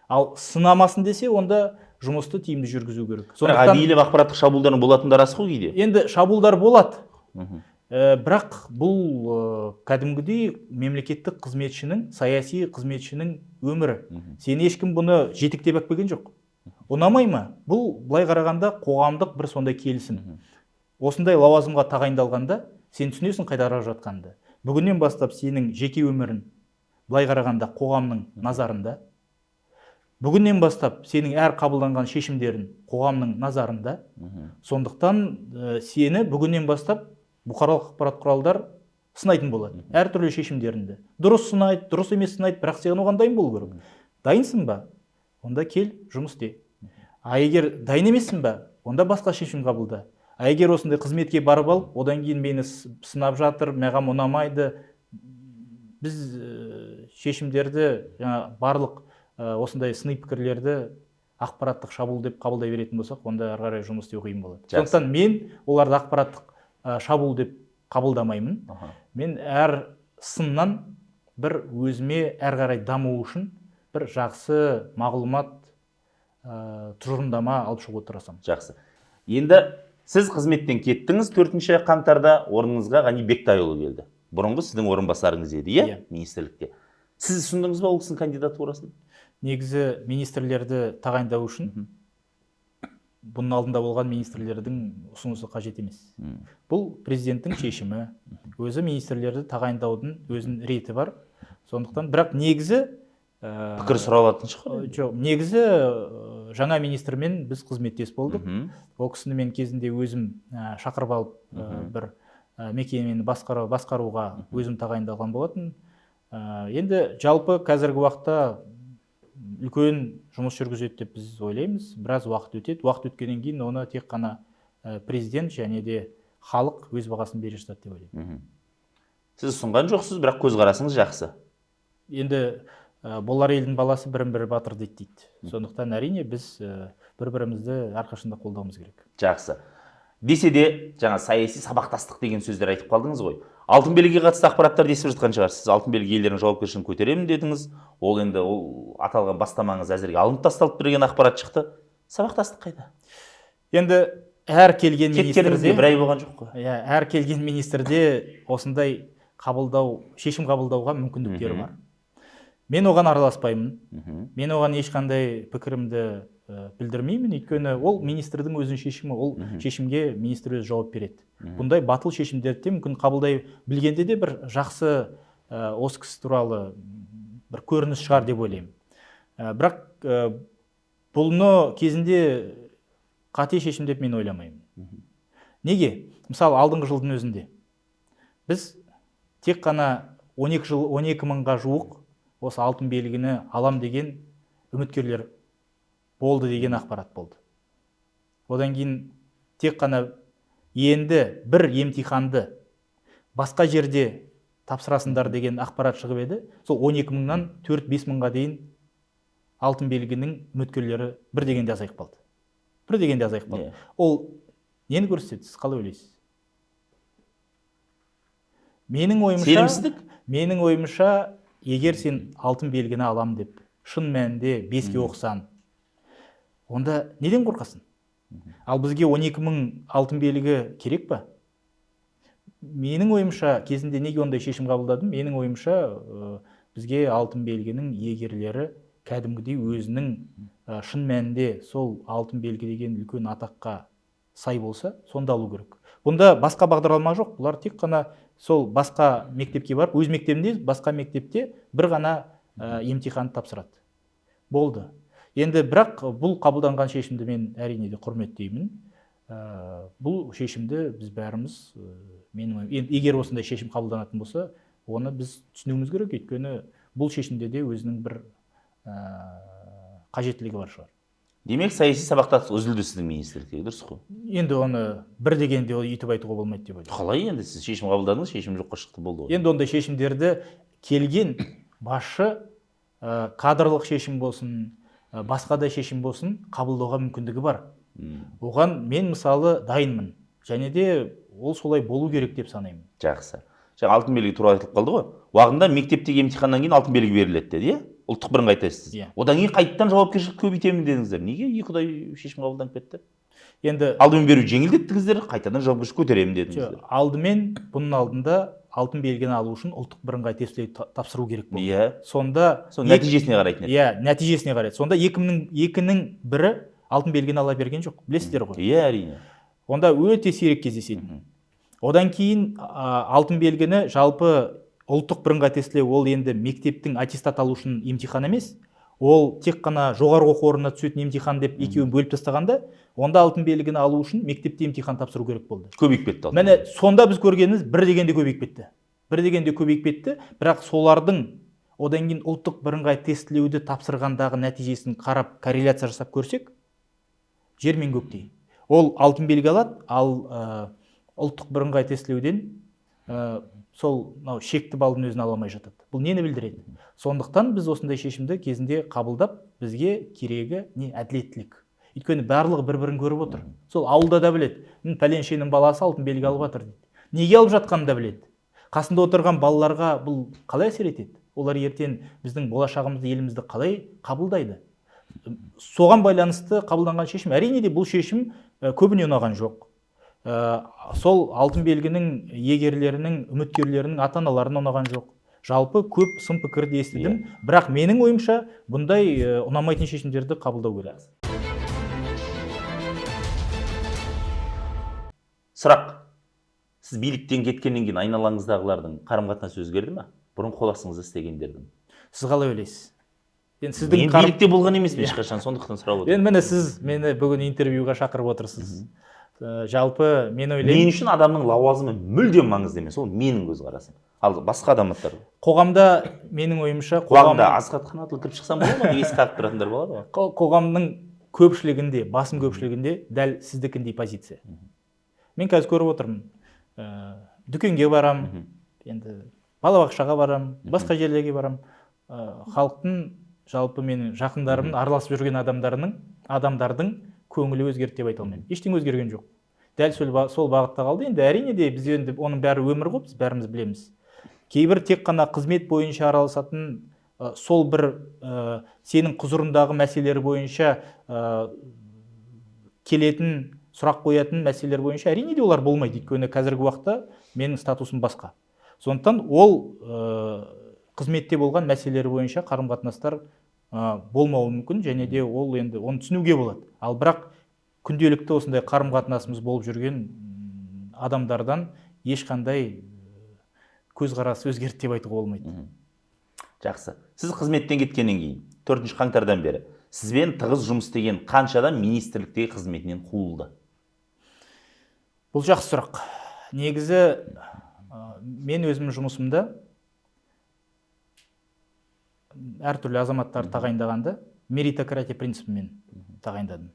Ал сынамасын десе, онда жұмысты тиімді жүргізу керек. Бірақ Сондықтан әдейілеп ақпараттық шабуылдардың болатындары рас қой кейде. Енді шабуылдар болады. Бірақ бұл кәдімгідей мемлекеттік қызметшінің, саяси қызметшінің өмірі. Сені ешкім бұны жетектеп әкпеген жоқ. Ұнамай ма? Бұл былай қарағанда қоғамдық бір сондай келісім. Осындай лауазымға тағайындалғанда сен түсінесің қайда қарап жатқаныңды. Бүгіннен бастап сенің жеке өмірің былай қарағанда қоғамның назарында. Бүгіннен бастап сенің әр қабылданған шешімдерің қоғамның назарында. Сондықтан сені бүгіннен бастап бұқаралық ақпарат құралдар Сынайтын болады әртүрлі шешімдеріңді. Дұрыс сынайды, дұрыс емес сынайды, бірақ сен оған дайын болу керек. Дайынсың ба? Онда кел, жұмыс істе. А егер дайын емессің ба, онда басқа шешім қабылда. А егер осындай қызметке барып алып, одан кейін мені сынап жатыр, маған ұнамайды, біз шешімдерді жаңа барлық осындай сыни пікірлерді ақпараттық шабуыл деп қабылдай беретін болсақ, онда ары қарай жұмыс істеу қиын болады. Сондықтан мен оларды ақпараттық шабуыл деп қабылдамаймын. Мен әр сыннан бір өзіме әрі қарай даму үшін бір жақсы мағлұмат, тұжырымдама алып шығуға тырысамын. Жақсы. Енді сіз қызметтен кеттіңіз 4 қаңтарда, орныңызға Ғани Бектайұлы келді. Бұрынғы сіздің орынбасарыңыз еді, иә? Иә. Министрлікте. Сіз ұсындыңыз ба ол кісінің кандидатурасын? Негізі министрлерді тағайындау үшін бұның алдында болған министрлердің ұсынысы қажет емес. Бұл президенттің шешімі. Өзі министрлерді тағайындаудың өзінің реті бар. Сондықтан, бірақ негізі Пікір сұралатын шығар. Жоқ, негізі жаңа министрмен біз қызметтес болдық. Ол кісіні мен кезінде өзім шақырып алып, бір мекемені басқаруға өзім тағайындалған болатын. Енді жалпы қазіргі уақытта үлкен жұмыс жүргізеді деп біз ойлаймыз. Біраз уақыт өтеді. Уақыт өткеннен кейін оны тек қана президент және де халық өз бағасын бере жатады деп ойлаймын. Сіз ұсынған жоқсыз, бірақ көзқарасыңыз жақсы. Енді болар елдің баласы бірін бірі батыр дейді дейді. Сондықтан, әрине, біз бір бірімізді әрқашанда қолдауымыз керек. Жақсы. Десе де, жаңа саяси сабақтастық деген сөздер айтып қалдыңыз ғой. Алтын белгіге қатысты ақпараттарды естіп жатқан шығарсыз. Сіз алтын белгі иелерінің жауапкершілігін көтеремін дедіңіз. Ол енді ол аталған бастамаңыз әзірге алынып тасталып деген ақпарат шықты. Сабақтастық қайда? Енді әр келген Кеткеніңізге министрде бір ай болған жоқ қой. Иә, әр келген министрде осындай қабылдау, шешім қабылдауға мүмкіндіктері бар. Мен оған араласпаймын. Мен оған ешқандай пікірімді білдірмеймін, өйткені ол министрдің өзінің шешімі, ол шешімге министр өзі жауап береді. Бұндай батыл шешімдерді де мүмкін қабылдай білгенде де бір жақсы осы кісі туралы бір көрініс шығар деп ойлаймын. Бірақ бұны кезінде қате шешім деп мен ойламаймын. Неге? Мысалы, алдыңғы жылдың өзінде біз тек қана 12 жыл 12 мыңға жуық осы алтын белгіні алам деген үміткерлер болды деген ақпарат болды. Одан кейін тек қана енді бір емтиханды басқа жерде тапсырасыңдар деген ақпарат шығып еді. Сол 12 мыңнан 4-5 мыңға дейін алтын белгінің үміткерлері бір дегенде азайып қалды. Бір дегенде азайып қалды. Ол нені көрсетеді, сіз қалай ойлайсыз? Менің ойымша, Сенімсіздік? Менің ойымша, егер сен алтын белгіні алам деп шын мәнінде беске оқысаң, онда неден қорқасың? Ал бізге 12 мың алтын белгі керек па? Менің ойымша, кезінде неге ондай шешім қабылдадым? Менің ойымша, бізге алтын белгінің иегерлері кәдімгідей өзінің шын мәнінде сол алтын белгі деген үлкен атаққа сай болса, сонда алу керек. Бұнда басқа бағдарлама жоқ. Бұлар тек қана сол басқа мектепке барып, өз мектебінде, басқа мектепте бір ғана емтихан тапсырады. Болды. Енді бірақ бұл қабылданған шешімді мен, әрине де, құрметтеймін. Бұл шешімді біз бәріміз, менің ойым, енді егер осындай шешім қабылданатын болса, оны біз түсінуіміз керек, өйткені бұл шешімде де өзінің бір қажеттілігі бар шығар. Демек, саяси сабақтастық үзілді сіздің министрліктегі, дұрыс қой? Енді оны бір дегенде өйтіп айтуға болмайды деп ойлаймын. Қалай енді? Сіз шешім қабылдадыңыз, шешім жоққа шықты, болды ғой. Енді ондай шешімдерді келген басшы, кадрлық шешім болсын, басқа да шешім болсын, қабылдауға мүмкіндігі бар. Оған мен, мысалы, дайынмын және де ол солай болу керек деп санаймын. Жақсы. Жаңа алтын белгі туралы айтылып қалды ғой. Уағында мектептегі емтиханнан кейін алтын белгі беріледі деді, иә? Ұлттық бірыңғай тестсіз. Иә. Одан кейін қайтадан жауапкершілік көбейтемін дедіңіздер. Неге екі ұдай шешім қабылданып кетті? Енді Алдымен беру жеңілдеттіңіздер, қайтадан жауапкершілік көтеремін дедіңіздер. Жоқ, алдымен бұның алдында алтын белгіні алу үшін ұлттық бірыңғай тестілеу тапсыру керек болды. Сонда Сол нәтижесіне қарайтын еді. Иә, нәтижесіне қарайды. Сонда екінің бірі алтын белгіні ала берген жоқ, білесіздер ғой. Иә, әрине. Онда өте сирек кездесетін. Одан кейін алтын белгіні жалпы ұлттық бірыңғай тестілеу ол енді мектептің аттестат алу үшін емтихан емес, ол тек қана жоғарғы оқу орнына түсетін емтихан деп екеуін бөліп тастағанда, онда алтын белгіні алу үшін мектепте емтихан тапсыру керек болды. Көбейіп кетті алтын. Міне, сонда біз көргеніміз бір дегенде көбейіп кетті. Бір дегенде көбейіп кетті, бірақ солардың одан кейін ұлттық бірыңғай тестілеуді тапсырғандағы нәтижесін қарап корреляция жасап көрсек, жер мен көктей. Ол алтын белгі алады, ал ұлттық бірыңғай тестілеуден сол мынау шекті балдың өзін ала алмай жатады. Бұл нені білдіреді? Сондықтан біз осындай шешімді кезінде қабылдап, бізге керегі не? Әділеттілік. Өйткені барлығы бір-бірін көріп отыр. Сол ауылда да біледі. Пәленшенің баласы алтын белгі алып жатыр дейді. Неге алып жатқанын да біледі. Қасында отырған балаларға бұл қалай әсер етеді? Олар ертең біздің болашағымызды, елімізді қалай қабылдайды? Соған байланысты қабылданған шешім. Әрине де бұл шешім көбіне ұнаған жоқ. Сол алтын белгінің иегерлерінің, үміткерлерінің ата-аналарына ұнаған жоқ. Жалпы көп сын пікірді естідім. Бірақ менің ойымша бұндай ұнамайтын шешімдерді қабылдау керек. Сұрақ. Сіз биліктен кеткеннен кейін айналаңыздағылардың қарым-қатынасы өзгерді ме? Бұрын қол астыңызда істегендердің. Сіз қалай ойлайсыз? Енді сіздің мен билікте болған емеспін ешқашан, сондықтан сұрап отырмын. Енді міне сіз мені бүгін интервьюға шақырып отырсыз. Жалпы мен ойлаймын, мен үшін адамның лауазымы мүлдем маңызды емес, ол менің көзқарасым. Ал басқа адамдар қоғамда менің ойымша қоғамда Асхат Қанатұлы кіріп шықсам болады ма? Есік қағып тұратындар болады ғой. Қоғамның көпшілігінде, басым көпшілігінде дәл сіздікіндей позиция. Мен қазір көріп отырмын. Дүкенге барам, енді балабақшаға барам, басқа жерлерге барам. Халықтың, жалпы менің жақындарымның, араласып жүрген адамдардың көңілі өзгерді деп айта алмаймын. Ештеңе өзгерген жоқ. Дәл сол бағытта қалды. Енді әрине де біз енді оның бәрі өмір ғой, біз бәріміз білеміз. Кейбір тек қана қызмет бойынша араласатын, сол бір сенің құзырындағы мәселелер бойынша келетін, сұрақ қоятын мәселелер бойынша әрине де олар болмайды. Өйткені қазіргі уақытта менің статусым басқа. Сондықтан ол қызметте болған мәселелер бойынша қарым-қатынастар болмауы мүмкін, және де ол енді оны түсінуге болады. Ал бірақ күнделікті осындай қарым-қатынасымыз болып жүрген адамдардан ешқандай көзқарасы өзгерді деп айтуға болмайды. Жақсы. Сіз қызметтен кеткеннен кейін 4 қаңтардан бері сізбен тығыз жұмыс істеген қанша адам министрліктегі қызметінен қуылды? Бұл жақсы сұрақ. Негізі мен өзім жұмысымда әртүрлі азаматтарды тағайындағанда меритократия принципімен тағайындадым.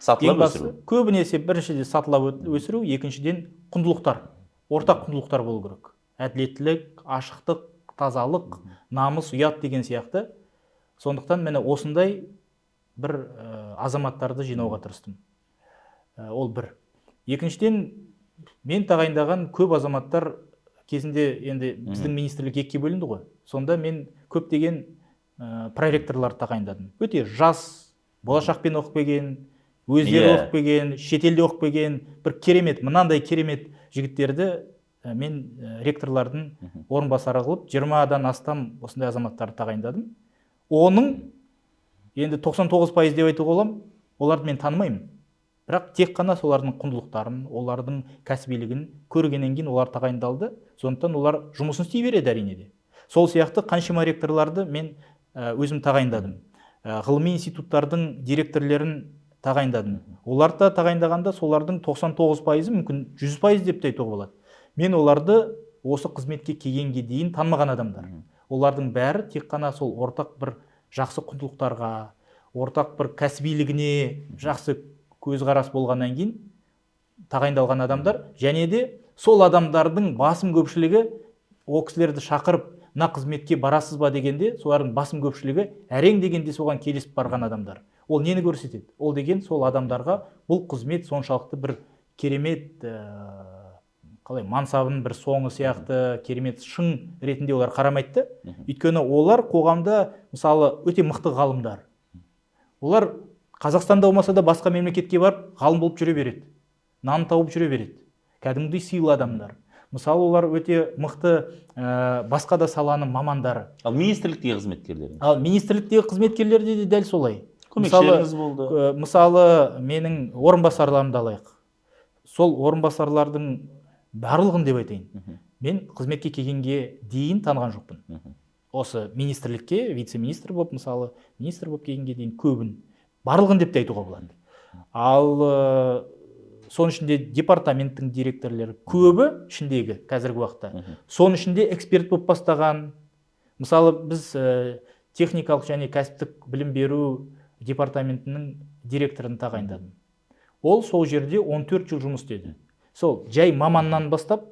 Сатылап өсіру. Көбінесе біріншіден сатылап өсіру, екіншіден құндылықтар, ортақ құндылықтар болу керек. Әділеттілік, ашықтық, тазалық, намыс, ұят деген сияқты. Сондықтан міне осындай бір азаматтарды жинауға тырыстым. Ол бір. Екіншіден, мен тағайындаған көп азаматтар кезінде енді біздің министрлік екіге бөлінді ғой. Сонда мен көптеген проректорларды тағайындадым. Өте жас, болашақпен оқып келген, өздері оқып келген, шетелде оқып келген, бір керемет, мынандай керемет жігіттерді мен ректорлардың орынбасары қылып 20-дан астам осындай азаматтарды тағайындадым. Оның енді 99% деп айтуға боламын, оларды мен танымаймын. Бірақ тек қана солардың құндылықтарын, олардың кәсібилігін көргеннен кейін олар тағайындалды. Сондықтан олар жұмысын істей береді әрине де. Сол сияқты қаншама ректорларды мен өзім тағайындадым. Ғылыми институттардың директорлерін тағайындадым. Олар да тағайындағанда солардың 99%, мүмкін 100% деп те айтуға болады. Мен оларды осы қызметке келгенге дейін танымаған адамдар. Олардың бәрі тек қана сол ортақ бір жақсы құндылықтарға, ортақ бір кәсібилігіне жақсы көзқарас болғаннан кейін тағайындалған адамдар. Және де сол адамдардың басым көпшілігі ол кісілерді шақырып мына қызметке барасыз ба дегенде солардың басым көпшілігі әрең дегенде соған келісіп барған адамдар. Ол нені көрсетеді? Ол деген сол адамдарға бұл қызмет соншалықты бір керемет, қалай мансабының бір соңы сияқты керемет шың ретінде олар қарамайды да. Өйткені олар қоғамда мысалы өте мықты ғалымдар. Олар Қазақстанда болмаса да басқа мемлекетке барып ғалым болып жүре береді. Нан тауып жүре береді. Кәдімгідей сыйлы адамдар. Мысалы олар өте мықты, басқа да саланың мамандары. Ал министрліктегі қызметкерлер? Ал министрліктегі қызметкерлер де дәл солай. Көмекшілеріңіз болды. Мысалы менің орынбасарларымды алайық. Сол орынбасарлардың барлығын деп айтайын. Мен қызметке келгенге дейін таныған жоқпын. Осы министрлікке вице-министр болып, мысалы, министр болып келгенге дейін көбін, барлығын деп те айтуға болады. Ал Соның ішінде департаменттің директорлері көбі ішіндегі қазіргі уақытта. Соның ішінде эксперт болып бастаған. Мысалы, біз техникалық және кәсіптік білім беру департаментінің директорын тағайындадым. Ол сол жерде 14 жыл жұмыс істеді. Сол жай маманнан бастап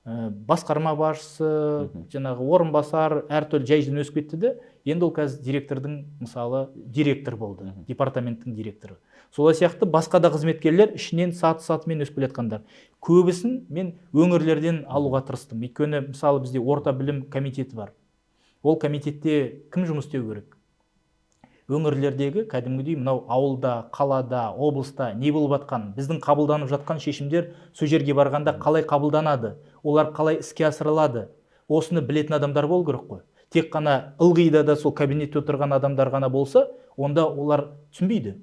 басқарма басшысы, жаңағы орынбасар, әртүрлі жай жерден өсіп кетті де, енді ол қазір директордың, мысалы, директор болды, департаменттің директоры. Солай сияқты басқа да қызметкерлер ішінен саты сатымен өсіп келе жатқандар. Көбісін мен өңірлерден алуға тырыстым. Өйткені, мысалы, бізде орта білім комитеті бар. Ол комитетте кім жұмыс істеу керек? Өңірлердегі кәдімгідей мынау ауылда, қалада, облыста не болып жатқан, біздің қабылданып жатқан шешімдер сол жерге барғанда қалай қабылданады, олар қалай іске асырылады, осыны білетін адамдар болу керек қой. Тек қана ылғида да сол кабинетте отырған адамдар ғана болса, онда олар түсінбейді,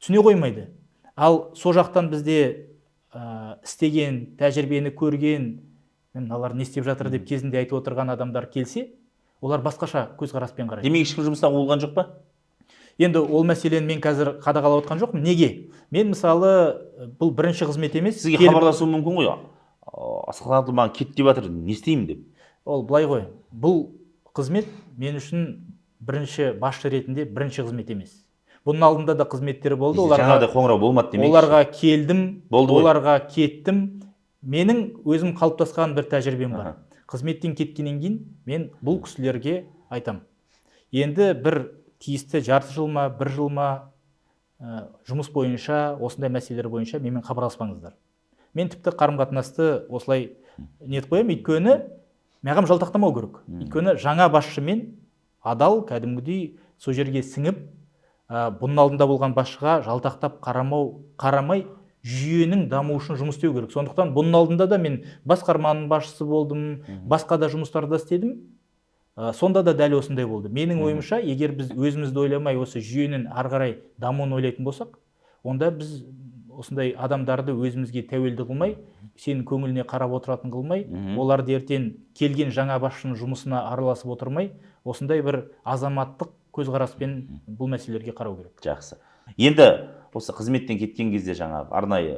түсіне қоймайды. Ал сол жақтан бізде істеген, тәжірибені көрген, мыналар не істеп жатыр деп кезінде айтып отырған адамдар келсе, олар басқаша көзқараспен қарайды. Демек, ешкім жұмыстан қуылған жоқ па? Енді ол мәселені мен қазір қадағалап отқан жоқпын. Неге? Мен, мысалы, бұл бірінші қызмет емес. Сізге хабарласуы мүмкін ғой: «Асхат маған кет деп жатыр, не істеймін?» – деп. Ол былай ғой, бұл қызмет мен үшін бірінші басшы ретінде бірінші қызмет емес. Бұның алдында да қызметтер болды. Оларға жаңағыдай қоңырау болмады демекші. Оларға келдім, Болды ғой. оларға кеттім. Менің өзім қалыптасқан бір тәжірибем бар. Қызметтен кеткеннен кейін мен бұл кісілерге айтам: енді бір тиісті жарты жыл ма, бір жыл ма, жұмыс бойынша, осындай мәселелер бойынша менімен хабарласпаңыздар. Мен тіпті қарым қатынасты осылай нетіп қоямын, өйткені маған жалтақтамау керек. Өйткені жаңа басшымен адал, кәдімгідей сол жерге сіңіп, бұның алдында болған басшыға жалтақтап қарамау, қарамай жүйенің дамуы үшін жұмыс істеу керек. Сондықтан бұның алдында да мен басқарманың басшысы болдым, басқа да жұмыстарда істедім. Сонда да дәл осындай болды. Менің ойымша, егер біз өзімізді ойламай, осы жүйенің ары қарай дамуын ойлайтын болсақ, онда біз осындай адамдарды өзімізге тәуелді қылмай, сенің көңіліне қарап отыратын қылмай, оларды ертең келген жаңа басшының жұмысына араласып отырмай, осындай бір азаматтық көзқараспен бұл мәселелерге қарау керек. Жақсы. Енді осы қызметтен кеткен кезде жаңағы арнайы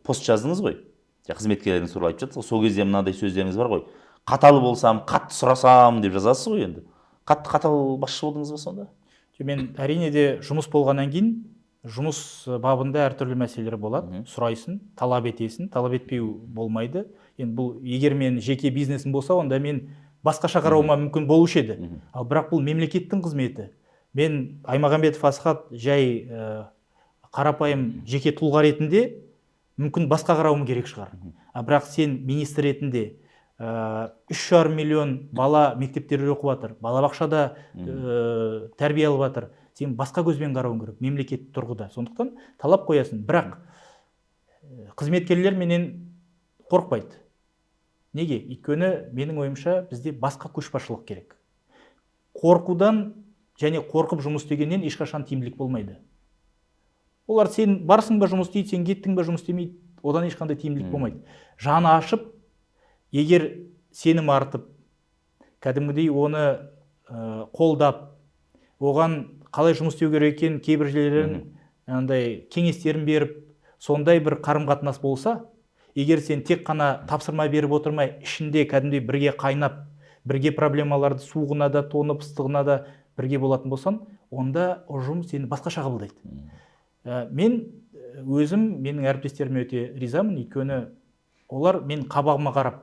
пост жаздыңыз ғой, қызметкерлеріңіз туралы айтып жатсыз ғой. Сол кезде мынандай сөздеріңіз бар ғой: «Қатал болсам, қатты сұрасам», – деп жазасыз ғой. Енді қатты қатал басшы болдыңыз ба сонда? Мен, әрине де, жұмыс болғаннан кейін жұмыс бабында әртүрлі мәселелер болады. Сұрайсың, талап етесің, талап етпеу болмайды. Енді бұл егер мен жеке бизнесім болса, онда мен басқаша қарауыма мүмкін болушы еді. Ал бірақ бұл мемлекеттің қызметі. Мен, Аймағамбетов Асхат, жай қарапайым жеке тұлға ретінде мүмкін басқа қарауым керек шығар. А бірақ сен министр ретінде, 3,5 миллион бала мектептерде оқып жатыр, балабақшада тәрбие алып жатыр, сен басқа көзбен қарауың керек мемлекеттік тұрғыда. Сондықтан талап қоясың. Бірақ қызметкерлер менен қорықпайды. Неге? Өйткені менің ойымша, бізде басқа көшбасшылық керек. Қорқудан және қорқып жұмыс істегеннен ешқашан тиімділік болмайды. Олар сен барсың ба, жұмыс істейді, сен кеттің ба, жұмыс істемейді. Одан ешқандай тиімділік болмайды. Жаны ашып, егер сенім артып, кәдімгідей оны қолдап, оған қалай жұмыс істеу керек екенін, кейбір жерлерін андай кеңестерін беріп, сондай бір қарым қатынас болса, егер сен тек қана тапсырма беріп отырмай, ішінде кәдімгідей бірге қайнап, бірге проблемаларды суығына да тоңып, ыстығына да бірге болатын болсаң, онда ұжым сені басқаша қабылдайды. Мен өзім менің әріптестеріме өте ризамын, өйткені олар мен қабағыма қарап,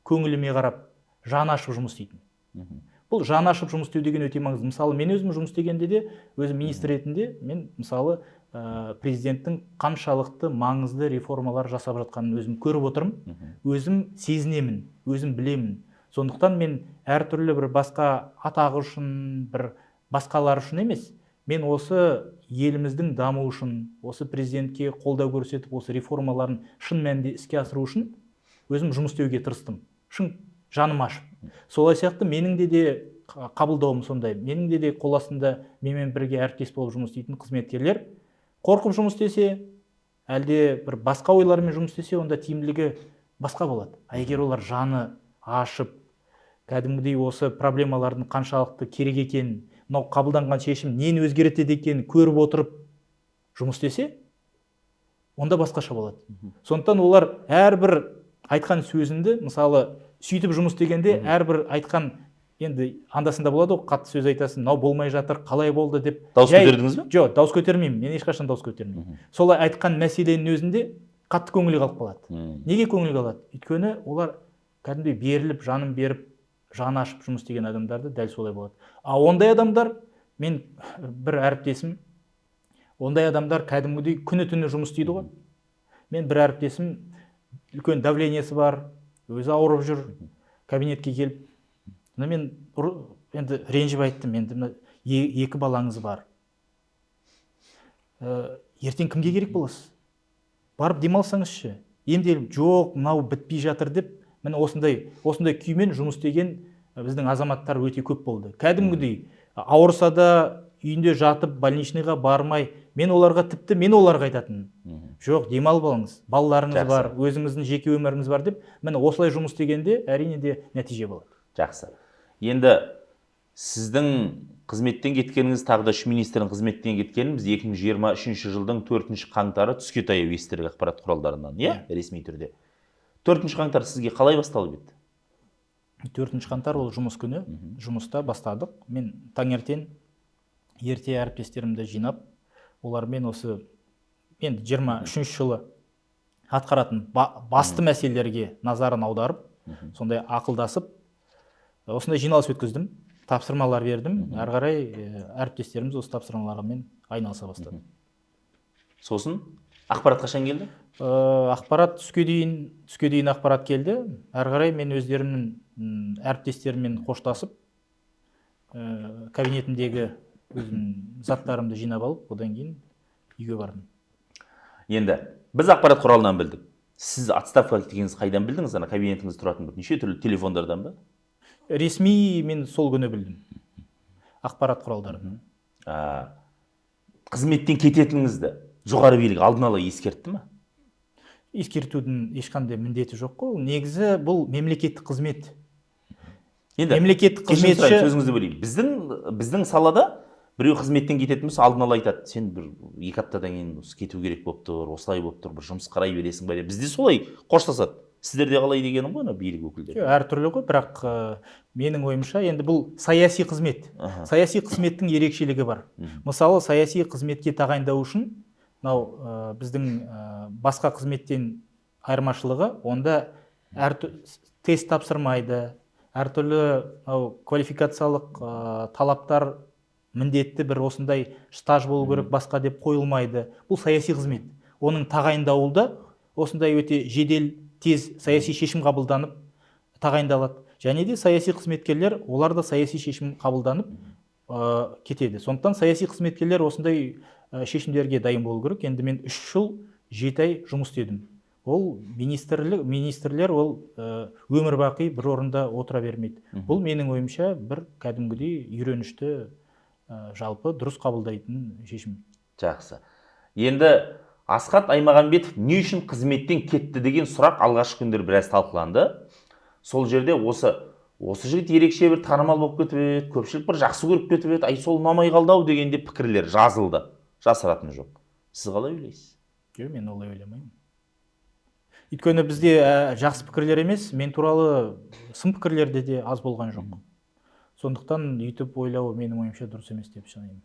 көңіліме қарап, жаны ашып жұмыс істейтін. Бұл жаны ашып жұмыс істеу деген өте маңызды. Мысалы, мен өзім жұмыс істегенде де, өзім министр ретінде мен, мысалы, президенттің қаншалықты маңызды реформалар жасап жатқанын өзім көріп отырмын, өзім сезінемін, өзім білемін. Сондықтан мен әртүрлі бір басқа атағы үшін, бір басқалар үшін емес, мен осы еліміздің дамуы үшін, осы президентке қолдау көрсетіп, осы реформаларын шын мәнінде іске асыру үшін өзім жұмыс істеуге тырыстым, шын жаным ашып. Солай сияқты менің де қабылдауым сондай. Менің де қол астында менімен бірге әріптес болып жұмыс істейтін қызметкерлер қорқып жұмыс істесе, әлде бір басқа ойлармен жұмыс істесе, онда тиімділігі басқа болады. А егер олар жаны ашып, кәдімгідей осы проблемалардың қаншалықты керек екенін, мынау қабылданған шешім нені өзгертеді екенін көріп отырып жұмыс істесе, Онда басқаша болады. Сондықтан олар әрбір айтқан сөзінде, мысалы, сөйтіп жұмыс істегенде әрбір айтқан, енді анда-санда болады ғой, қатты сөз айтасың, мынау болмай жатыр, қалай болды деп. Дауыс көтердіңіз бе? Жоқ, дауыс көтермеймін, мен ешқашан дауыс көтермеймін. Солай айтқан мәселенің өзінде қатты көңілі қалып қалады. Неге көңілі қалады? Өйткені олар кәдімгідей беріліп, жанын беріп, жаны ашып жұмыс істеген адамдарды дәл солай болады. А ондай адамдар, мен бір әріптесім, ондай адамдар кәдімгідей күні түні жұмыс істейді ғой. Мен бір әріптесім, үлкен давлениесі бар, өзі ауырып жүр, кабинетке келіп, мына мен енді ренжіп айттым, енді мына екі балаңыз бар, ертең кімге керек боласыз, барып демалсаңызшы, емделіп. Жоқ, мынау бітпей жатыр деп. Міне осындай күймен жұмыс істеген біздің азаматтар өте көп болды. Кәдімгідей ауырса да үйінде жатып, больничныйға бармай. Мен оларға, тіпті мен оларға айтатынмын: жоқ, демалып алыңыз, балаларыңыз бар, өзіңіздің жеке өміріңіз бар деп. Міне осылай жұмыс істегенде, әрине де, нәтиже болады. Жақсы. Енді сіздің қызметтен кеткеніңіз, тағы да үш министрдің қызметтен кеткенін біз 2023 жылдың 4 қаңтары түске таяу естідік ақпарат құралдарынан, иә, ресми түрде. 4 қаңтар сізге қалай басталып еді? 4 қаңтар ол жұмыс күні, жұмыста бастадық. Мен таңертең ерте әріптестерімді жинап, олармен осы енді 23 жылы атқаратын басты мәселелерге назарын аударып, сондай ақылдасып, осындай жиналыс өткіздім, тапсырмалар бердім. Әрі қарай әріптестеріміз осы тапсырмалармен айналыса бастады. Сосын ақпарат қашан келді? Ақпарат түске дейін ақпарат келді. Әрі қарай мен өздерімнің әріптестеріммен қоштасып, кабинетімдегі өзімнің заттарымды жинап алып, одан кейін үйге бардым. Енді біз ақпарат құралынан білдік. Сіз отставкаға кеткеніңізді қайдан білдіңіз? Ана кабинетіңізде тұратын бір неше түрлі телефондардан ба? Ресми мен сол күні білдім ақпарат құралдарынан. Қызметтен кететініңізді жоғары билік алдын ала ескертті ма? Ескертудің ешқандай міндеті жоқ қой. Негізі бұл мемлекеттік қызмет. Енді мемлекеттік кешірім қызметші сұраймын, сөзіңізді бөлейін. Біздің салада біреу қызметтен кететін болса, алдын ала айтады: сен бір екі аптадан кейін осы кету керек болып тұр, осылай болып тұр, бір жұмыс қарай бересің ба деп. Бізде солай қоштасады. Сіздерде қалай дегенім ғой, ана билік өкілдері. Жоқ, әртүрлі ғой, бірақ менің ойымша, енді бұл саяси қызмет. Саяси қызметтің ерекшелігі бар. Мысалы, саяси қызметке тағайындау үшін мынау біздің басқа қызметтен айырмашылығы, онда әр тест тапсырмайды, әртүрлі мынау квалификациялық талаптар, міндетті бір осындай стаж болу керек, басқа деп қойылмайды. Бұл саяси қызмет, оның тағайындауы да осындай өте жедел, тез саяси шешім қабылданып тағайындалады. Және де саяси қызметкерлер, олар да саяси шешім қабылданып кетеді. Сондықтан саяси қызметкерлер осындай шешімдерге дайын болу керек. Енді мен 3 жыл 7 ай жұмыс істедім. Ол министрлік, министрлер ол өмір бақи бір орында отыра бермейді. Бұл менің ойымша бір кәдімгідей үйренішті, жалпы дұрыс қабылдайтын шешім. Жақсы. Енді Асхат Аймағамбетов не үшін қызметтен кетті деген сұрақ алғашқы күндері біраз талқыланды. Сол жерде осы жігіт ерекше бір танымал болып кетіп еді, көпшілік бір жақсы көріп кетіп еді, ай, сол ұнамай қалды ау дегенде пікірлер жазылды, жасыратыны жоқ. Сіз қалай ойлайсыз? Жоқ, мен олай ойламаймын. Өйткені бізде жақсы пікірлер емес, мен туралы сын пікірлер де аз болған жоқ. Сондықтан өйтіп ойлау менің ойымша дұрыс емес деп санаймын.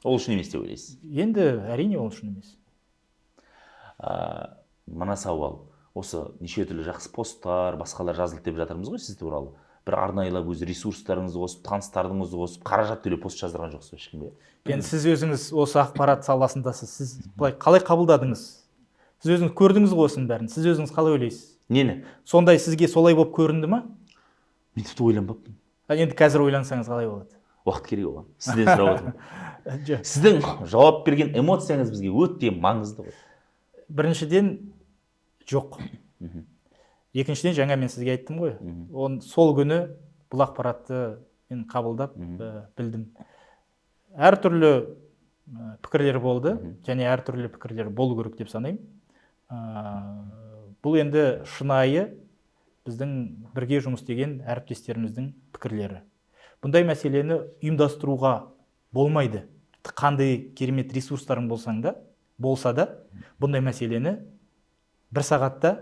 Ол үшін емес деп ойлайсыз? Енді әрине, ол үшін емес. Мына сауал: осы неше түрлі жақсы посттар, басқалар жазылды деп жатырмыз ғой сіз туралы. Бір арнайылап өз ресурстарыңызды қосып, таныстарыңызды қосып, қаражат төлеп пост жаздырған жоқсыз ба ешкімге? Енді сіз өзіңіз осы ақпарат саласындасыз, сіз былай қалай қабылдадыңыз? Сіз өзіңіз көрдіңіз ғой осының бәрін. Сіз өзіңіз қалай ойлайсыз? Нені? Сондай сізге солай болып көрінді ма? Мен тіпті ойланбаппын. А енді қазір ойлансаңыз қалай болады? Уақыт керек оған, сізден сұрап отырмын. Жоқ. Сіздің жауап берген эмоцияңыз бізге өте маңызды ғой. Біріншіден, жоқ. Екіншіден, жаңа мен сізге айттым ғой, сол күні бұл ақпаратты мен қабылдап, білдім. Әртүрлі пікірлер болды және әртүрлі пікірлер болу керек деп санаймын. Бұл енді шынайы біздің бірге жұмыс істеген әріптестеріміздің пікірлері. Бұндай мәселені ұйымдастыруға болмайды. Қандай керемет ресурстарың болсаң да. Болса да бұндай мәселені бір сағатта,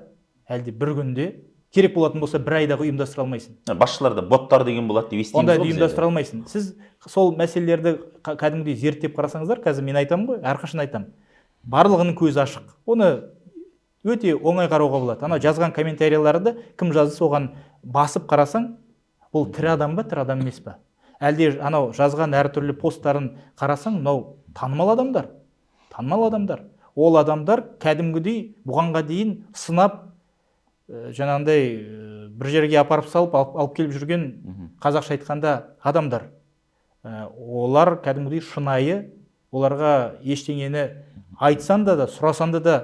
әлде бір күнде, керек болатын болса бір айдағы ұйымдастыра алмайсың. Басшыларда боттар деген болады деп естиміз Ондайды ғой біз енді. ұйымдастыра алмайсың. Сіз сол мәселелерді кәдімгідей зерттеп қарасаңыздар, қазір мен айтамын ғой, әрқашан айтамын, барлығының көзі ашық, оны өте оңай қарауға болады. Анау жазған комментарийларды кім жазды, соған басып қарасаң, бұл тірі адам ба, тірі адам емес па, әлде анау жазған әртүрлі посттарын қарасаң, мынау танымал адамдар, танымал адамдар. Ол адамдар кәдімгідей бұғанға дейін сынап, жаңағындай бір жерге апарып салып алып келіп жүрген, қазақша айтқанда, адамдар. Олар кәдімгідей шынайы, оларға ештеңені айтсаң да, сұрасаң да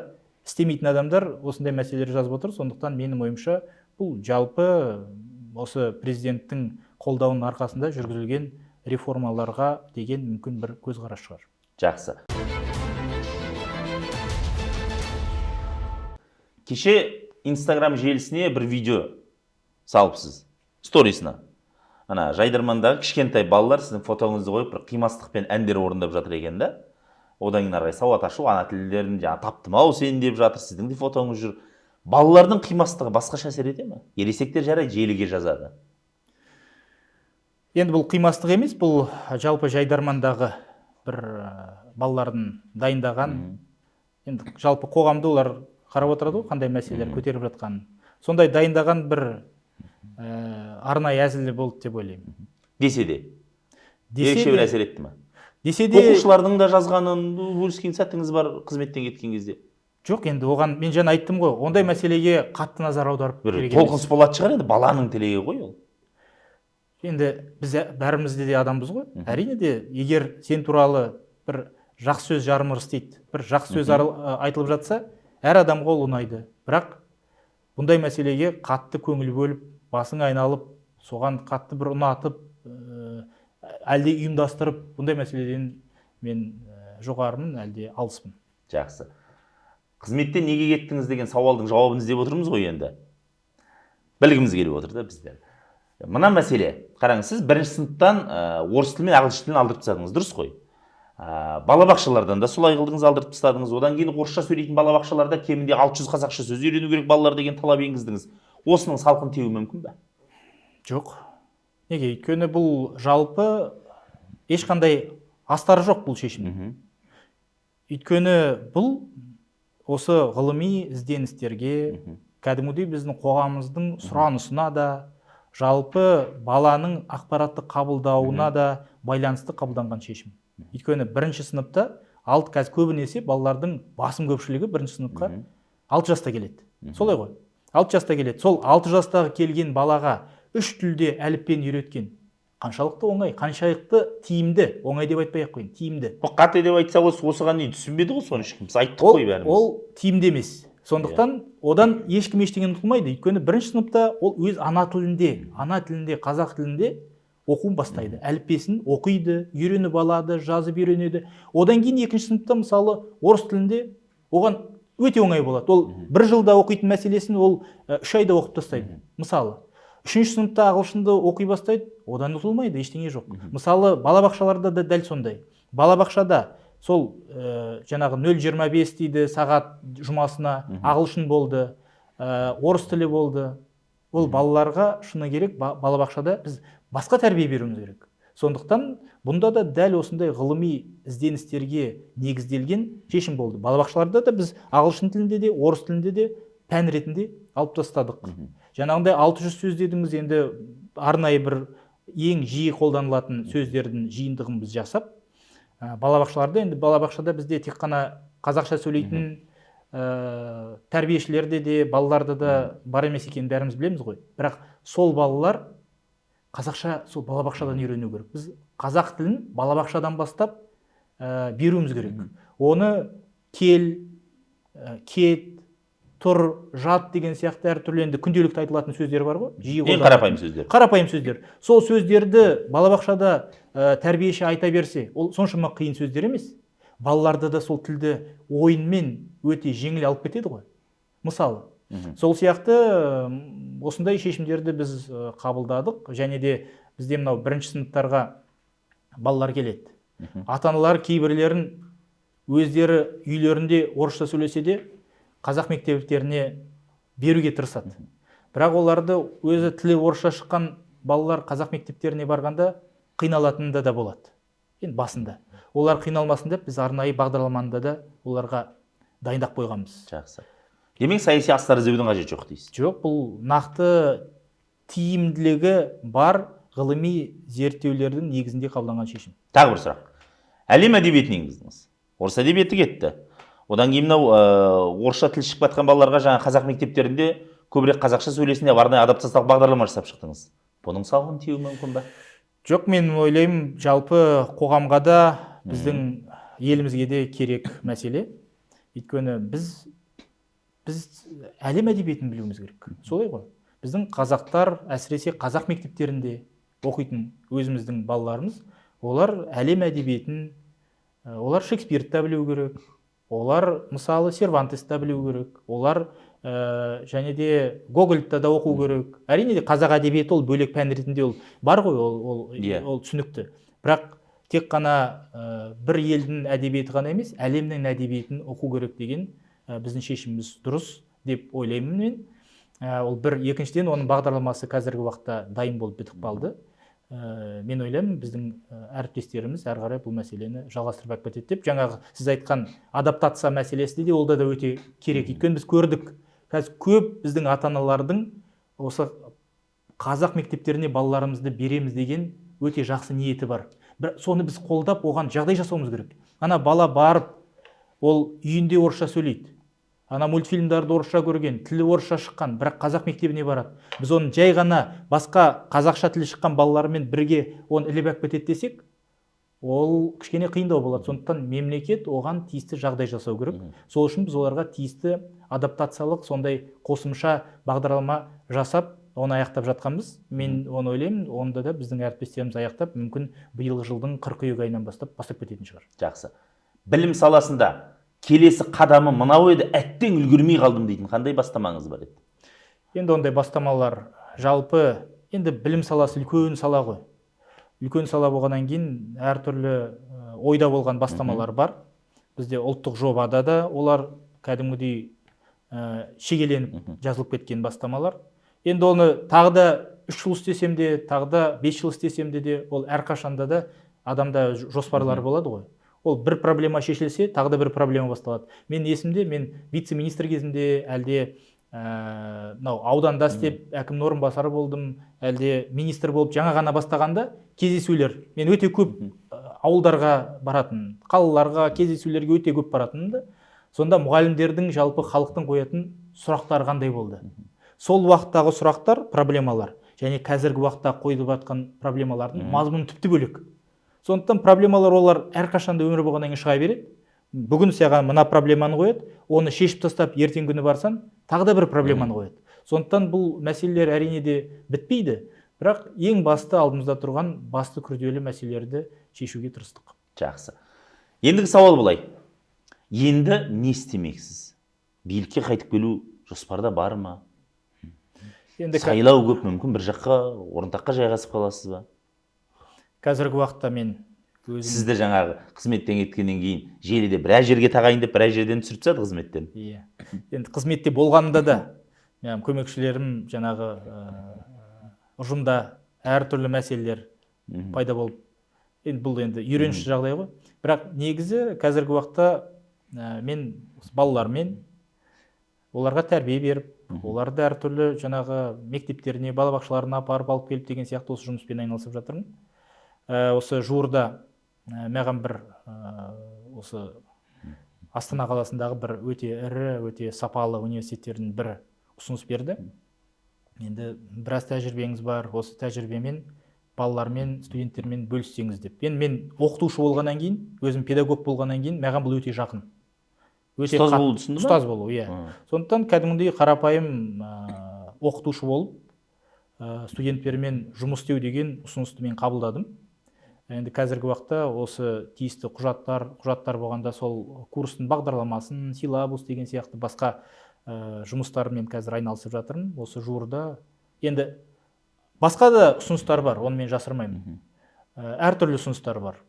істемейтін адамдар осындай мәселелер жазып отыр. Сондықтан менің ойымша, бұл жалпы осы президенттің қолдауының арқасында жүргізілген реформаларға деген мүмкін бір көзқарас шығар. Жақсы. Кеше Инстаграм желісіне бір видео салыпсыз, сторисына. Ана жайдармандағы кішкентай балалар сіздің фотоңызды қойып, бір қимастықпен әндер орындап жатыр екен да. Одан кейін ары қарай сауат ашу, ана тілдерін жаңа таптым ау сені деп жатыр, сіздің де фотоңыз жүр. Балалардың қимастығы басқаша әсер ете ме? Ересектер жарайды, желіге жазады. Енді бұл қимастық емес, бұл жалпы жайдармандағы бір балалардың дайындаған, енді жалпы қоғамды олар қарап отырады ғой, қандай мәселелер көтеріп жатқанын. Сондай дайындаған бір арнайы әзілі болды деп ойлаймын. Десе де, ерекше бір әсер етті ме? Десе де, Оқушылардың да жазғанын бөліскен сәтіңіз бар қызметтен кеткен кезде. Жоқ, енді оған мен жаңа айттым ғой, ондай мәселеге қатты назар аударып бір керек емес. Толқыныс болатын шығар енді, баланың тілегі ғой ол. Енді біз бәріміз де адамбыз ғой. Әрине де, егер сен туралы бір жақсы сөз, жарым ырыс дейді, бір жақсы сөз айтылып жатса, әр адамға ол ұнайды. Бірақ бұндай мәселеге қатты көңіл бөліп, басың айналып, соған қатты бір ұнатып, әлде ұйымдастырып, бұндай мәселеден мен жоғарымын, әлде алыспын. Жақсы. Қызметтен неге кеттіңіз деген сауалдың жауабын іздеп отырмыз ғой енді. Білгіміз келіп отыр да біздер. Мына мәселе, қараңыз, сіз бірінші сыныптан орыс тілі мен ағылшын тілін алдырып тастадыңыз, дұрыс қой? Балабақшалардан да солай қылдыңыз, алдырып тастадыңыз. Одан кейін орысша сөйлейтін балабақшаларда кемінде 600 қазақша сөз үйрену керек балалар деген талап енгіздіңіз. Осының салқын теуі мүмкін бе? Жоқ. Неге? Өйткені бұл жалпы ешқандай астары жоқ бұл шешімнің. Өйткені бұл осы ғылыми ізденістерге, кәдімгідей біздің қоғамымыздың сұранысына да, жалпы баланың ақпаратты қабылдауына да байланысты қабылданған шешім. Өйткені бірінші сыныпта алты, қазір көбінесе балалардың басым көпшілігі бірінші сыныпқа 6 жаста келеді. Солай ғой? 6 жаста келеді. Сол 6 жастағы келген балаға үш тілде әліппені үйреткен қаншалықты оңай, қаншалықты тиімді, оңай деп айтпай ақ қояйын, тиімді. Бұл қате деп айтса, осыған дейін түсінбеді ғой соны ешкім. Біз айттық қой бәріміз. Ол тиімді емес. Сондықтан одан ешкім ештеңені ұтылмайды. Өйткені бірінші сыныпта ол өз ана тілінде, ана тілінде, қазақ тілінде оқуын бастайды. Әліппесін оқиды, үйреніп алады, жазып үйренеді. Одан кейін екінші сыныпта, мысалы, орыс тілінде оған өте оңай болады. Ол бір жылда оқитын мәселесін ол 3 айда оқып тастайды. Мысалы, үшінші сыныпта ағылшынды оқи бастайды, одан ұтылмайды, ештеңе жоқ. Мысалы, балабақшаларда да дәл сондай. Балабақшада сол жаңағы 0,25 дейді сағат жұмасына ағылшын болды, орыс тілі болды. Ол балаларға шыны керек, балабақшада біз басқа тәрбие беруіміз керек. Сондықтан бұнда да дәл осындай ғылыми ізденістерге негізделген шешім болды. Балабақшаларда да біз ағылшын тілінде де, орыс тілінде де пән ретінде алып тастадық. Жаңағындай 600 сөз дедіңіз, енді арнайы бір ең жиі қолданылатын сөздердің жиынтығын біз жасап, балабақшаларда, енді балабақшада бізде тек қана қазақша сөйлейтін тәрбиешілерде де, балаларда да бар емес екенін бәріміз білеміз ғой. Бірақ сол балалар қазақша сол балабақшадан үйрену керек. Біз қазақ тілін балабақшадан бастап беруіміз керек. Оны кел, кет, тұр, жат деген сияқты әртүрлі енді күнделікті айтылатын сөздер бар ғой. Жиі Ең қарапайым сөздер. Қарапайым сөздер. Сол сөздерді балабақшада тәрбиеші айта берсе, ол соншама қиын сөздер емес. Балаларды да сол тілді ойынмен өте жеңіл алып кетеді ғой. Мысалы, сол сияқты осындай шешімдерді біз қабылдадық. Және де бізде мынау бірінші сыныптарға балалар келеді. Ата-аналар кейбірлерін Өздері үйлерінде орысша сөйлесе де, қазақ мектептеріне беруге тырысады. Бірақ оларды өзі тілі орысша шыққан балалар қазақ мектептеріне барғанда қиналатынында да болады. Енді басында олар қиналмасын деп, біз арнайы бағдарламаны да оларға дайындап қойғанбыз. Жақсы. Демек, саяси астар іздеудің қажеті жоқ дейсіз. Жоқ, бұл нақты тиімділігі бар ғылыми зерттеулердің негізінде қабылданған шешім. Тағы бір сұрақ. Әлем әдебиетін енгіздіңіз, орыс әдебиеті кетті. Одан кейін мынау орысша тіл шығып жатқан балаларға жаңа қазақ мектептерінде көбірек қазақша сөйлесін деп арнайы адаптациялық бағдарлама жасап шықтыңыз. Бұның салқын тиюі мүмкін ба? Жоқ, мен ойлаймын, жалпы қоғамға да, біздің елімізге де керек мәселе. Өйткені біз әлем әдебиетін білуіміз керек, солай ғой? Біздің қазақтар, әсіресе қазақ мектептерінде оқитын өзіміздің балаларымыз, олар әлем әдебиетін, олар Шекспирді да білу керек, олар, мысалы, Сервантесті да білу керек, олар және де Гогольді да оқу керек. Әрине де, қазақ әдебиеті ол бөлек пән ретінде ол бар ғой, ол ол түсінікті. Бірақ тек қана бір елдің әдебиеті ғана емес, әлемнің әдебиетін оқу керек деген біздің шешіміміз дұрыс деп ойлаймын мен. Ол бір. Екіншіден, оның бағдарламасы қазіргі уақытта дайын болып бітіп қалды. Мен ойлаймын, біздің әріптестеріміз әрі қарай бұл мәселені жалғастырып алып кетеді деп. Жаңағы сіз айтқан адаптация мәселесі де, ол да өте керек. Өйткені біз көрдік, қазір көп біздің ата аналардың осы қазақ мектептеріне балаларымызды береміз деген өте жақсы ниеті бар. Бірақ соны біз қолдап, оған жағдай жасауымыз керек. Ана бала барып, ол үйінде орысша сөйлейді, ана мультфильмдарды орысша көрген, тілі орысша шыққан, бірақ қазақ мектебіне барады. Біз оны жай ғана басқа қазақша тілі шыққан балалармен бірге оны іліп алып кетеді десек, ол кішкене қиындау болады. Сондықтан мемлекет оған тиісті жағдай жасау керек. Сол үшін біз оларға тиісті адаптациялық сондай қосымша бағдарлама жасап, оны аяқтап жатқанбыз. Мен оны ойлаймын, онда да біздің әріптестеріміз аяқтап, мүмкін, биылғы жылдың қыркүйек айынан бастап кететін шығар. Жақсы. Білім саласында келесі қадамы мынау еді, әттең, үлгермей қалдым дейтін қандай бастамаңыз бар еді? Енді ондай бастамалар, жалпы, енді білім саласы үлкен сала ғой. Үлкен сала болғаннан кейін әртүрлі ойда болған бастамалар бар. Бізде ұлттық жобада да олар кәдімгідей шегеленіп жазылып кеткен бастамалар. Енді оны тағы да 3 жыл істесем де, тағы да 5 жыл істесем де, ол әрқашанда да адамда жоспарлар болады ғой. Ол бір проблема шешілсе, тағы да бір проблема басталады. Мен есімде, мен вице министр кезімде, әлде мынау ауданда істеп, әкімнің орынбасары болдым, әлде министр болып жаңа ғана бастағанда, кездесулер, мен өте көп ауылдарға баратын, қалаларға кездесулерге өте көп баратынмын да. Сонда мұғалімдердің, жалпы халықтың қоятын сұрақтары қандай болды? Сол уақыттағы сұрақтар, проблемалар және қазіргі уақытта қойылып жатқан проблемалардың мазмұны тіпті бөлек. Сондықтан проблемалар олар әрқашанда өмір болғаннан кейін шыға береді. Бүгін саған мына проблеманы қояды, оны шешіп тастап, ертеңгі күні барсаң, тағы да бір проблеманы қояды. Сондықтан бұл мәселелер, әрине де, бітпейді. Бірақ ең басты алдымызда тұрған басты күрделі мәселелерді шешуге тырыстық. Жақсы. Ендігі сауал былай: енді не істемексіз? Билікке қайтып келу жоспарда бар ма? Енді Сайлау көп, мүмкін, бір жаққа орынтаққа жайғасып қаласыз ба? Қазіргі уақытта мен өзім Сізді жаңағы қызметтен кеткеннен кейін желіде біраз жерге тағайындап, біраз жерден түсіріп тастады қызметтен. Иә, енді қызметте болғанымда да менің көмекшілерім, жаңағы ұжымда әртүрлі мәселелер пайда болып, енді бұл енді үйренішті жағдай ғой. Бірақ негізі қазіргі уақытта мен осы балалармен, оларға тәрбие беріп, оларды әртүрлі жаңағы мектептеріне, балабақшаларына апарып, алып келіп деген сияқты осы жұмыспен айналысып жатырмын. Осы жуырда маған бір осы Астана қаласындағы бір өте ірі, өте сапалы университеттердің бірі ұсыныс берді. Енді біраз тәжірибеңіз бар, осы тәжірибемен балалармен, студенттермен бөліссеңіз деп. Енді мен оқытушы болғаннан кейін, өзім педагог болғаннан кейін, маған бұл өте жақын, өте Ұстаз болу түсінді ма? Ұстаз болу, иә. Сондықтан кәдімгідей қарапайым оқытушы болып, студенттермен жұмыс істеу деген ұсынысты мен қабылдадым. Енді қазіргі уақытта осы тиісті құжаттар болғанда, сол курстың бағдарламасын, силабус деген сияқты басқа жұмыстармен қазір айналысып жатырмын. Осы жуырда енді басқа да ұсыныстар бар, оны мен жасырмаймын. Әртүрлі ұсыныстар бар.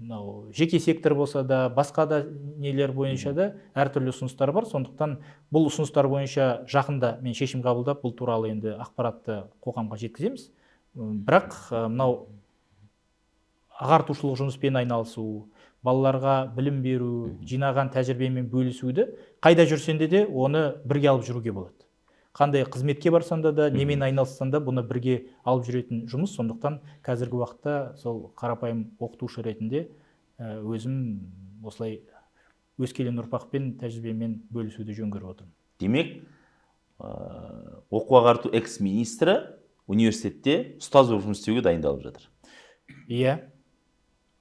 Мынау жеке сектор болса да, басқа да нелер бойынша да әртүрлі ұсыныстар бар. Сондықтан бұл ұсыныстар бойынша жақында мен шешім қабылдап, бұл туралы енді ақпаратты қоғамға жеткіземіз. Бірақ мынау ағартушылық жұмыспен айналысу, балаларға білім беру, жинаған тәжірибемен бөлісуді қайда жүрсең де оны бірге алып жүруге болады. Қандай қызметке барсаң да, немен айналыссаң да, бұны бірге алып жүретін жұмыс. Сондықтан қазіргі уақытта сол қарапайым оқытушы ретінде өзім осылай өскелең ұрпақпен тәжірибемен бөлісуді жөн көріп отырмын. Демек, оқу ағарту экс министрі университетте ұстаз болып жұмыс істеуге дайындалып жатыр. Иә.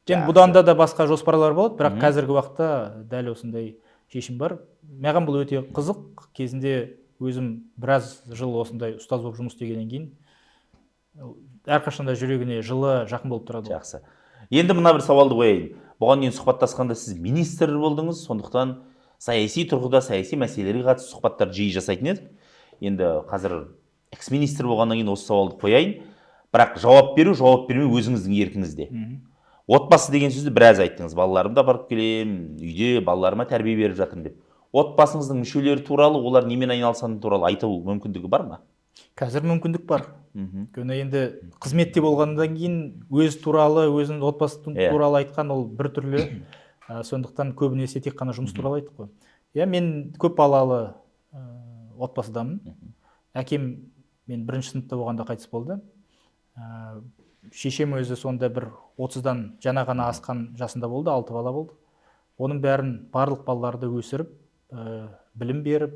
Енді бұдан да басқа жоспарлар болады, бірақ қазіргі уақытта дәл осындай шешім бар. Маған бұл өте қызық. Кезінде өзім біраз жыл осындай ұстаз болып жұмыс істегеннен кейін әрқашанда жүрегіне жылы, жақын болып тұрады. Жақсы. Енді мына бір сауалды қояйын. Бұған дейін сұхбаттасқанда сіз министр болдыңыз, сондықтан саяси тұрғыда саяси мәселелерге қатысты сұхбаттар жиі жасайтын едік. Енді қазір экс-министр болғаннан кейін осы сауалды қояйын. Бірақ жауап беру, жауап бермеу өзіңіздің еркіңізде. Отбасы деген сөзді біраз айттыңыз. Балаларымды апарып келемін, үйде балаларыма тәрбие беріп жатырмын деп. Отбасыңыздың мүшелері туралы, олар немен айналысатыны туралы айту мүмкіндігі бар ма? Қазір мүмкіндік бар. Өйткені енді қызметте болғаннан кейін өз туралы, өзінің отбасы туралы айтқан ол бір түрлі. Сондықтан көбінесе тек қана жұмыс туралы айттық қой. Иә, мен көп балалы отбасыдамын. Әкем мен бірінші сыныпта болғанда қайтыс болды. Шешем өзі сонда бір 30-дан жаңа ғана асқан жасында болды, 6 бала болды. Оның бәрін, барлық балаларды өсіріп, білім беріп,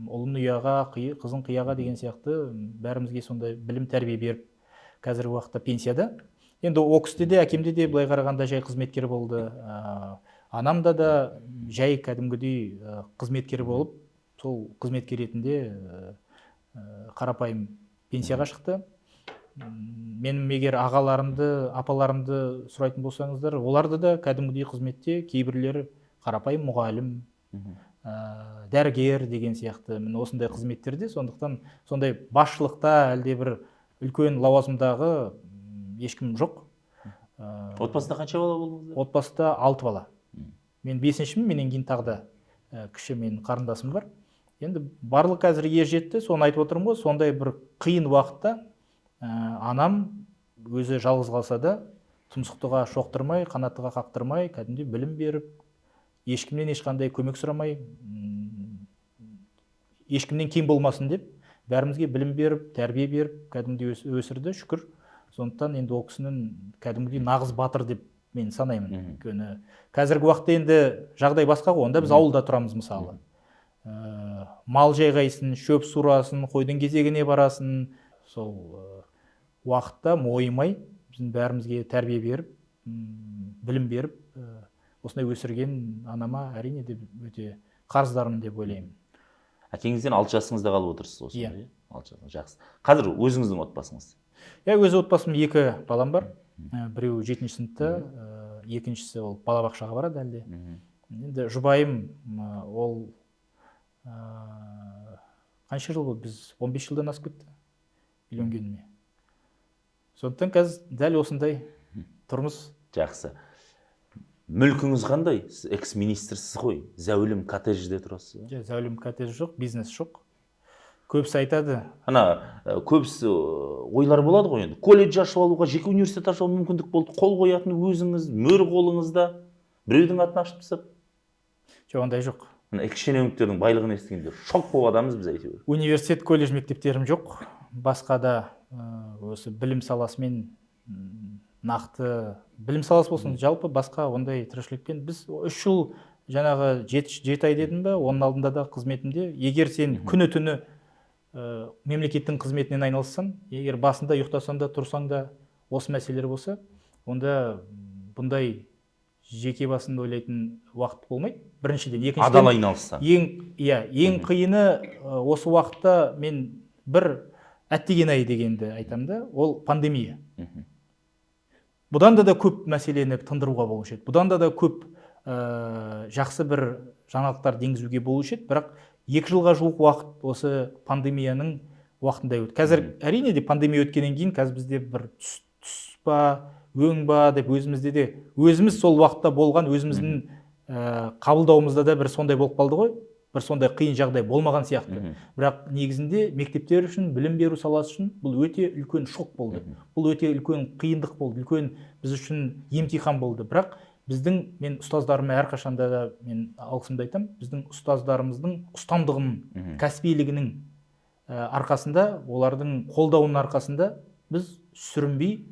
ұлын ұяға, қызын қияға деген сияқты бәрімізге сондай білім, тәрбие беріп, қазіргі уақытта пенсияда. Енді ол кісіде де, әкемде де былай қарағанда жай қызметкер болды. Анамда да жай кәдімгідей қызметкер болып, сол қызметкер ретінде қарапайым пенсияға шықты. Менің егер ағаларымды, апаларымды сұрайтын болсаңыздар, оларды да кәдімгідей қызметте, кейбіреулері қарапайым мұғалім, дәрігер деген сияқты, міне осындай қызметтерде. Сондықтан сондай басшылықта әлде бір үлкен лауазымдағы ешкім жоқ. Отбасында қанша бала болдыңыздар? Отбасыда 6 бала. Мен 5-шімін, менен кейін тағы да кіші менің қарындасым бар. Енді барлық қазір ер жетті, соны айтып отырмын ғой, сондай бір қиын уақытта анам өзі жалғыз қалса да, тұмсықтыға шоқтырмай, қанаттыға қақтырмай, кәдімгідей білім беріп, ешкімнен ешқандай көмек сұрамай, ешкімнен кем болмасын деп бәрімізге білім беріп, тәрбие беріп, кәдімгідей өсірді, шүкір. Сондықтан енді ол кісінің кәдімгідей нағыз батыр деп мен санаймын. Өйткені қазіргі уақытта енді жағдай басқа ғой, онда біз ауылда тұрамыз мысалы. Мал жайғайсың, шөп сурасын, қойдың кезегіне барасың. Сол уақытта мойымай біздің бәрімізге тәрбие беріп, білім беріп, осындай өсірген анама әрине де өте қарыздармын деп ойлаймын. Әкеңізден 6 жасыңызда қалып отырсыз осында, Иә. иә? 6 жасыңыз, жақсы. Қазір өзіңіздің отбасыңыз? Иә, өз отбасым, 2 балам бар. Біреуі 7 сыныпта, екіншісі ол балабақшаға барады әлде. Енді жұбайым, ол қанша жыл болды, біз 15 жылдан асып кетті үйленгеніме. Сондықтан қазір дәл осындай тұрмыс. Жақсы. Мүлкіңіз қандай? Сіз экс-министрсіз ғой. Зәулім коттеджде тұрасыз ба? Жоқ, зәулім коттедж жоқ, бизнес жоқ. Көбісі айтады. Ана көбісі ойлар болады ғой енді. Колледж ашып алуға, жеке университет ашып алуға мүмкіндік болды. Қол қоятын өзіңіз, мөр қолыңызда. Біреудің атын ашып тастап. Жоқ, ондай жоқ. Мына экс-шенеуніктердің байлығын естігенде шок болып адамыз біз әйтеуір. Университет, колледж, мектептерім жоқ. Басқа да осы білім саласымен, нақты білім саласы болсын, жалпы басқа ондай тіршілікпен біз 3 жыл жаңағы 7 ай дедім бе, оның алдында да қызметімде, егер сен күні түні мемлекеттің қызметінен айналыссаң, егер басында ұйықтасаң да, тұрсаң да осы мәселелер болса, онда бұндай жеке басында ойлайтын уақыт болмайды. Біріншіден, екіншіден, адал айналысса. Ең қиыны осы уақытта мен бір әттеген ай дегенді айтамын да, ол пандемия. Бұдан да көп мәселені тындыруға болушы еді. Бұдан да көп жақсы бір жаңалықтар енгізуге болушы еді, бірақ 2 жылға жуық уақыт осы пандемияның уақытында өтті. Қазір әрине де пандемия өткеннен кейін қазір бізде бір түс па, өң ба деп өзімізде де, өзіміз сол уақытта болған өзіміздің қабылдауымызда да бір сондай болып қалды ғой, бір сондай қиын жағдай болмаған сияқты. Бірақ негізінде мектептер үшін, білім беру саласы үшін бұл өте үлкен шок болды. Бұл өте үлкен қиындық болды, үлкен біз үшін емтихан болды. Бірақ біздің, мен ұстаздарыма әрқашанда да мен алғысымды айтамын, біздің ұстаздарымыздың ұстамдығының, кәсібилігінің арқасында, олардың қолдауының арқасында біз сүрінбей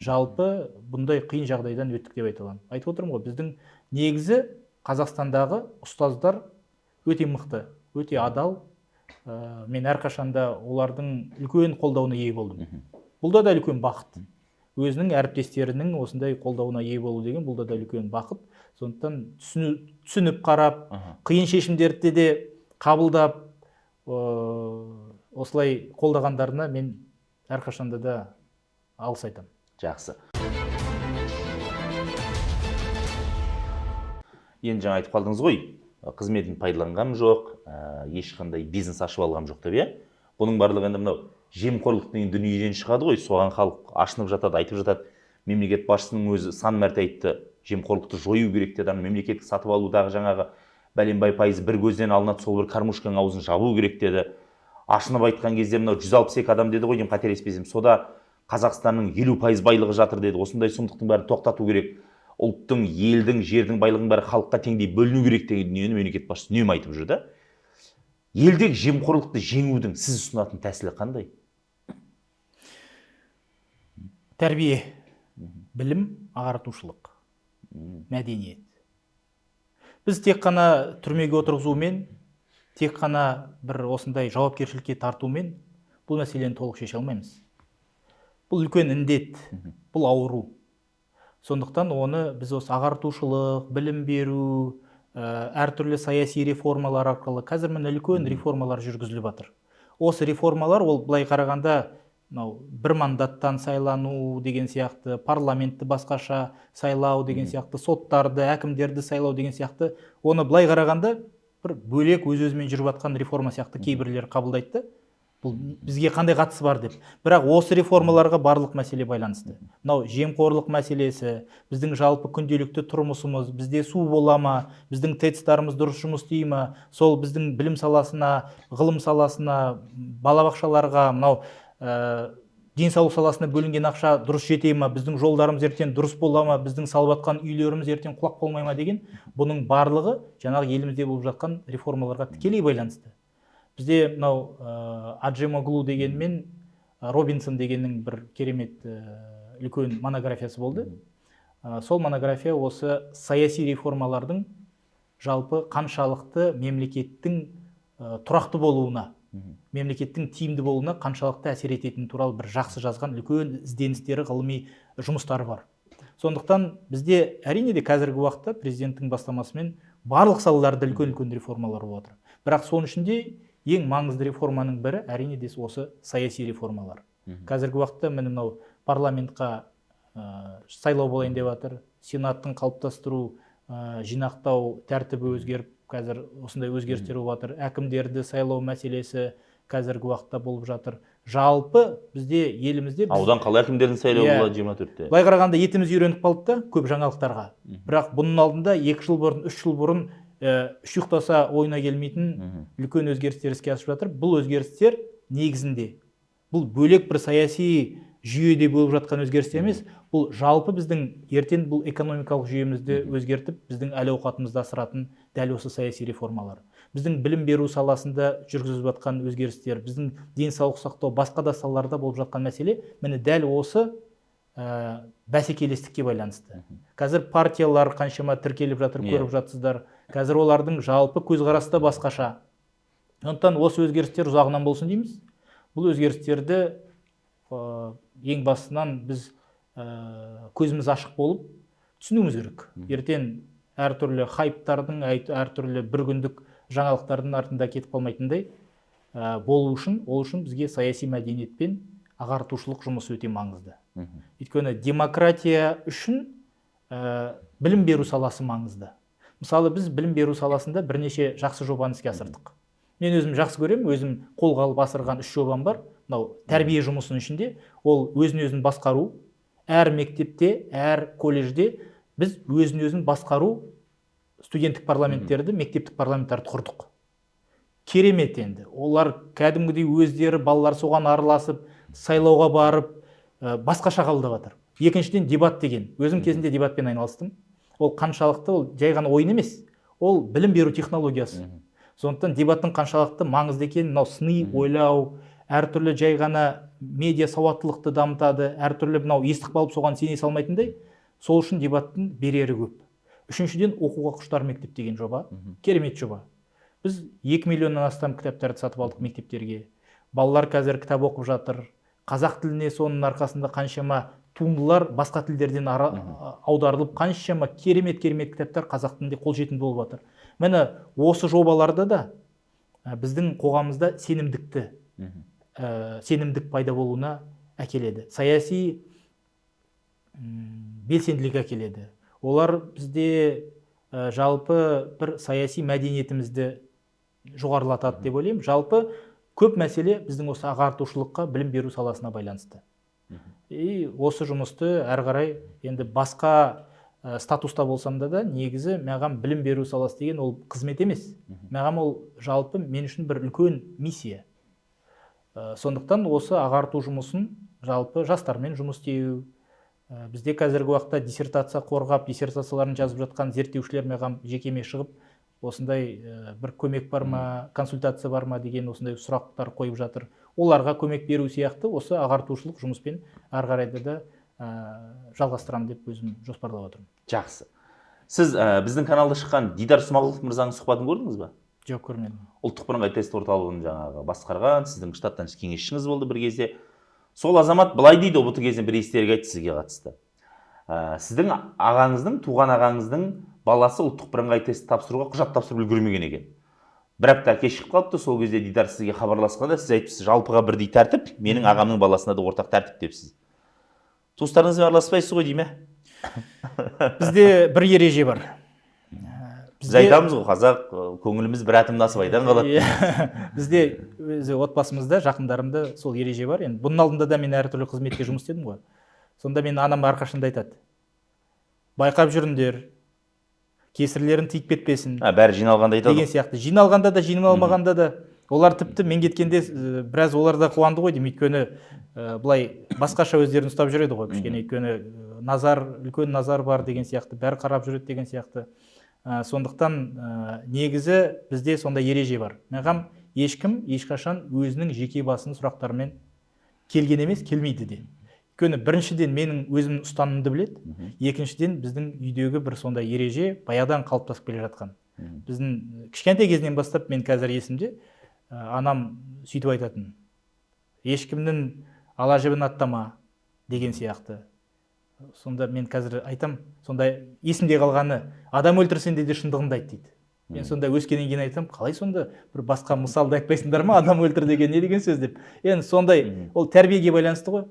жалпы бұндай қиын жағдайдан өттік деп айта аламын. Айтып отырмын ғой, біздің негізі Қазақстандағы ұстаздар өте мықты, өте адал. Мен әрқашанда олардың үлкен қолдауына ие болдым. Бұл да үлкен бақыт. Өзінің әріптестерінің осындай қолдауына ие болу деген бұл да үлкен бақыт. Сондықтан түсініп қарап, қиын шешімдерді де қабылдап, осылай қолдағандарына мен әрқашанда да алғыс айтамын. Жақсы. Енді жаңа айтып қалдыңыз ғой, қызметін пайдаланғам жоқ, ешқандай бизнес ашып алғам жоқ деп, иә? Бұның барлығы енді мынау жемқорлық деген дүниеден шығады ғой, соған халық ашынып жатады, айтып жатады. Мемлекет басшысының өзі сан мәрте айтты, жемқорлықты жою керек деді. Ана мемлекеттік сатып алудағы жаңағы бәленбай пайыз бір көзден алынады, сол бір кормушканың аузын жабу керек деді. Ашынып айтқан кезде мынау 162 адам деді ғой, деймін қателеспесем, сода Қазақстанның 50% байлығы жатыр деді. Осындай сұмдықтың бәрін тоқтату керек. Ұлттың, елдің, жердің байлығының бәрі халыққа теңдей бөліну керек деген дүниені мемлекет басшысы үнемі айтып жүр да. Елдегі жемқорлықты жеңудің сіз ұсынатын тәсілі қандай? Тәрбие, білім, ағартушылық, мәдениет. Біз тек қана түрмеге отырғызумен, тек қана бір осындай жауапкершілікке тартумен бұл мәселені толық шеше алмаймыз. Бұл үлкен індет, бұл ауру. Сондықтан оны біз осы ағартушылық, білім беру, әртүрлі саяси реформалар арқылы, қазір міне үлкен реформалар жүргізіліп жатыр. Осы реформалар, ол былай қарағанда, мынау бір мандаттан сайлану деген сияқты, парламентті басқаша сайлау деген сияқты, соттарды, әкімдерді сайлау деген сияқты, оны былай қарағанда бір бөлек өз-өзімен жүріп жатқан реформа сияқты кейбіреулер қабылдайды да, бұл бізге қандай қатысы бар деп. Бірақ осы реформаларға барлық мәселе байланысты. Мынау жемқорлық мәселесі, біздің жалпы күнделікті тұрмысымыз, бізде су бола ма, біздің ТЭЦ-тарымыз дұрыс жұмыс істей ма, сол біздің білім саласына, ғылым саласына, балабақшаларға, мынау денсаулық саласына бөлінген ақша дұрыс жете ма, біздің жолдарымыз ертең дұрыс бола ма, біздің салып жатқан үйлеріміз ертең құлап қалмай ма деген, бұның барлығы жаңағы елімізде болып жатқан реформаларға тікелей байланысты. Бізде мынау Аджемоглу дегенмен Робинсон дегеннің бір керемет үлкен монографиясы болды. Сол монография осы саяси реформалардың жалпы қаншалықты мемлекеттің тұрақты болуына, мемлекеттің тиімді болуына қаншалықты әсер ететіні туралы бір жақсы жазған үлкен ізденістері, ғылыми жұмыстары бар. Сондықтан бізде әрине де қазіргі уақытта президенттің бастамасымен барлық салаларда үлкен-үлкен реформалар болып жатыр. Бірақ соның ішінде ең маңызды реформаның бірі әрине де осы саяси реформалар. Қазіргі уақытта міне мынау парламентқа сайлау болайын деп жатыр, сенаттың қалыптастыру, жинақтау тәртібі өзгеріп, қазір осындай өзгерістер болып жатыр, әкімдерді сайлау мәселесі қазіргі уақытта болып жатыр. Жалпы бізде елімізде аудан қала әкімдерін сайлау болады 24-те. Былай қарағанда етіміз үйреніп қалды да көп жаңалықтарға. Бірақ бұның алдында 2 жыл бұрын, 3 жыл бұрын үш ұйықтаса ойына келмейтін үлкен өзгерістер іске асып жатыр. Бұл өзгерістер негізінде бұл бөлек бір саяси жүйеде болып жатқан өзгерістер емес, бұл жалпы біздің ертең бұл экономикалық жүйемізді өзгертіп, біздің әл-ауқатымызды асыратын дәл осы саяси реформалар. Біздің білім беру саласында жүргізіліп жатқан өзгерістер, біздің денсаулық сақтау, басқа да салаларда болып жатқан мәселе міне дәл осы бәсекелестікке байланысты. Қазір партиялар қаншама тіркеліп жатыр, көріп жатсыздар. Қазір олардың жалпы көзқарасы да басқаша. Сондықтан осы өзгерістер ұзағынан болсын дейміз. Бұл өзгерістерді ең басынан біз көзіміз ашық болып түсінуіміз керек. Ертең әртүрлі хайптардың, әртүрлі бір күндік жаңалықтардың артында кетіп қалмайтындай болу үшін, ол үшін бізге саяси мәдениет пен ағартушылық жұмысы өте маңызды. Өйткені демократия үшін білім беру саласы маңызды. Мысалы, біз білім беру саласында бірнеше жақсы жобаны іске асырдық. Мен өзім жақсы көремін, өзім қолға алып асырған 3 жобам бар. Мынау тәрбие жұмысының ішінде ол өзін-өзін басқару, Әр мектепте, әр колледжде біз өзін өзін басқару студенттік парламенттерді, мектептік парламенттерді құрдық. Керемет енді. Олар кәдімгідей өздері, балалар соған араласып, сайлауға барып, басқаша қабылдап жатыр. Екіншіден, дебат деген. Өзім кезінде дебатпен айналыстым. Ол қаншалықты, ол жай ғана ойын емес, ол білім беру технологиясы. Сондықтан дебаттың қаншалықты маңызды екенін, мынау сыни ойлау, әртүрлі жай ғана медиа сауаттылықты дамытады, әртүрлі мынау естіп қалып соған сене салмайтындай, сол үшін дебаттың берері көп. Үшіншіден, оқуға құштар мектеп деген жоба, керемет жоба. Біз 2 миллионнан астам кітаптарды сатып алдық мектептерге. Балалар қазір кітап оқып жатыр. Қазақ тіліне соның арқасында қаншама туындылар басқа тілдерден аударылып, қаншама керемет-керемет кітаптар қазақ тілінде қолжетімді болып жатыр. Міне, осы жобаларда да біздің қоғамымызда сенімдік пайда болуына әкеледі. Саяси белсенділік әкеледі. Олар бізде жалпы бір саяси мәдениетімізді жоғарылатады деп ойлаймын. Жалпы көп мәселе біздің осы ағартушылыққа, білім беру саласына байланысты. И осы жұмысты әрі қарай енді басқа статуста болсам да, негізі маған білім беру саласы деген ол қызмет емес. Маған ол жалпы мен үшін бір үлкен миссия. Сондықтан осы ағарту жұмысын, жалпы жастармен жұмыс істеу, бізде қазіргі уақытта диссертация қорғап, диссертацияларын жазып жатқан зерттеушілер маған жекеме шығып, осындай бір көмек бар ма, консультация бар ма деген осындай сұрақтар қойып жатыр. Оларға көмек беру сияқты осы ағартушылық жұмыспен ары қарай да жалғастырамын деп өзім жоспарлап отырмын. Жақсы. Сіз біздің каналда шыққан Дидар Смағұлов мырзаның сұхбатын көрдіңіз ба? Жоқ, көрмедім. Ұлттық бірыңғай тест орталығын жаңағы басқарған, сіздің штаттан тыс кеңесшіңіз болды бір кезде. Сол азамат былай дейді, ҰБТ кезінде бір естелік айтты сізге қатысты. Сіздің ағаңыздың, туған ағаңыздың баласы ұлттық бірыңғай тест тапсыруға құжат тапсырып үлгермеген екен. Бір апта кешігіп қалыпты. Сол кезде Дидар сізге хабарласқанда сіз айтыпсыз, жалпыға бірдей тәртіп, менің ағамның баласына да ортақ тәртіп депсіз. Туыстарыңызбен араласпайсыз ғой дейме? Бізде бір ереже бар. Біз айтамыз ғой, қазақ көңіліміз бір атом насыбайдан қалады. Иә. Бізде өзі отбасымызда, жақындарымда сол ереже бар. Енді бұның алдында да мен әртүрлі қызметте жұмыс істедім ғой. Сонда мен анам әрқашанда айтады: байқап жүріңдер, кесірлерін тиіп кетпесін. Бәрі жиналғанда айтады. Деген сияқты. Жиналғанда да, жиналмағанда да олар тіпті мен кеткенде біраз олар да қуанды ғой деймін, өйткені былай басқаша өздерін ұстап жүреді ғой кішкене, өйткені назар, үлкен назар бар деген сияқты, бәрі қарап жүреді деген сияқты. Сондықтан негізі бізде сондай ереже бар. Маған ешкім ешқашан өзінің жеке басының сұрақтарымен келген емес, келмейді де. Өйткені біріншіден, менің өзімнің ұстанымымды біледі, екіншіден, біздің үйдегі бір сондай ереже баяғыдан қалыптасып келе жатқан. Біздің кішкентай кезінен бастап, мен қазір есімде, анам сөйтіп айтатын: ешкімнің ала жібін аттама деген сияқты. Сонда мен қазір айтам, сонда есімде қалғаны: адам өлтірсең де шындығыңды айт дейді. Мен сонда өскеннен кейін айтамын, қалай сонда, бір басқа мысалды айтпайсыңдар ма, адам өлтір деген не деген сөз деп. Енді сондай ол тәрбиеге байланысты ғой.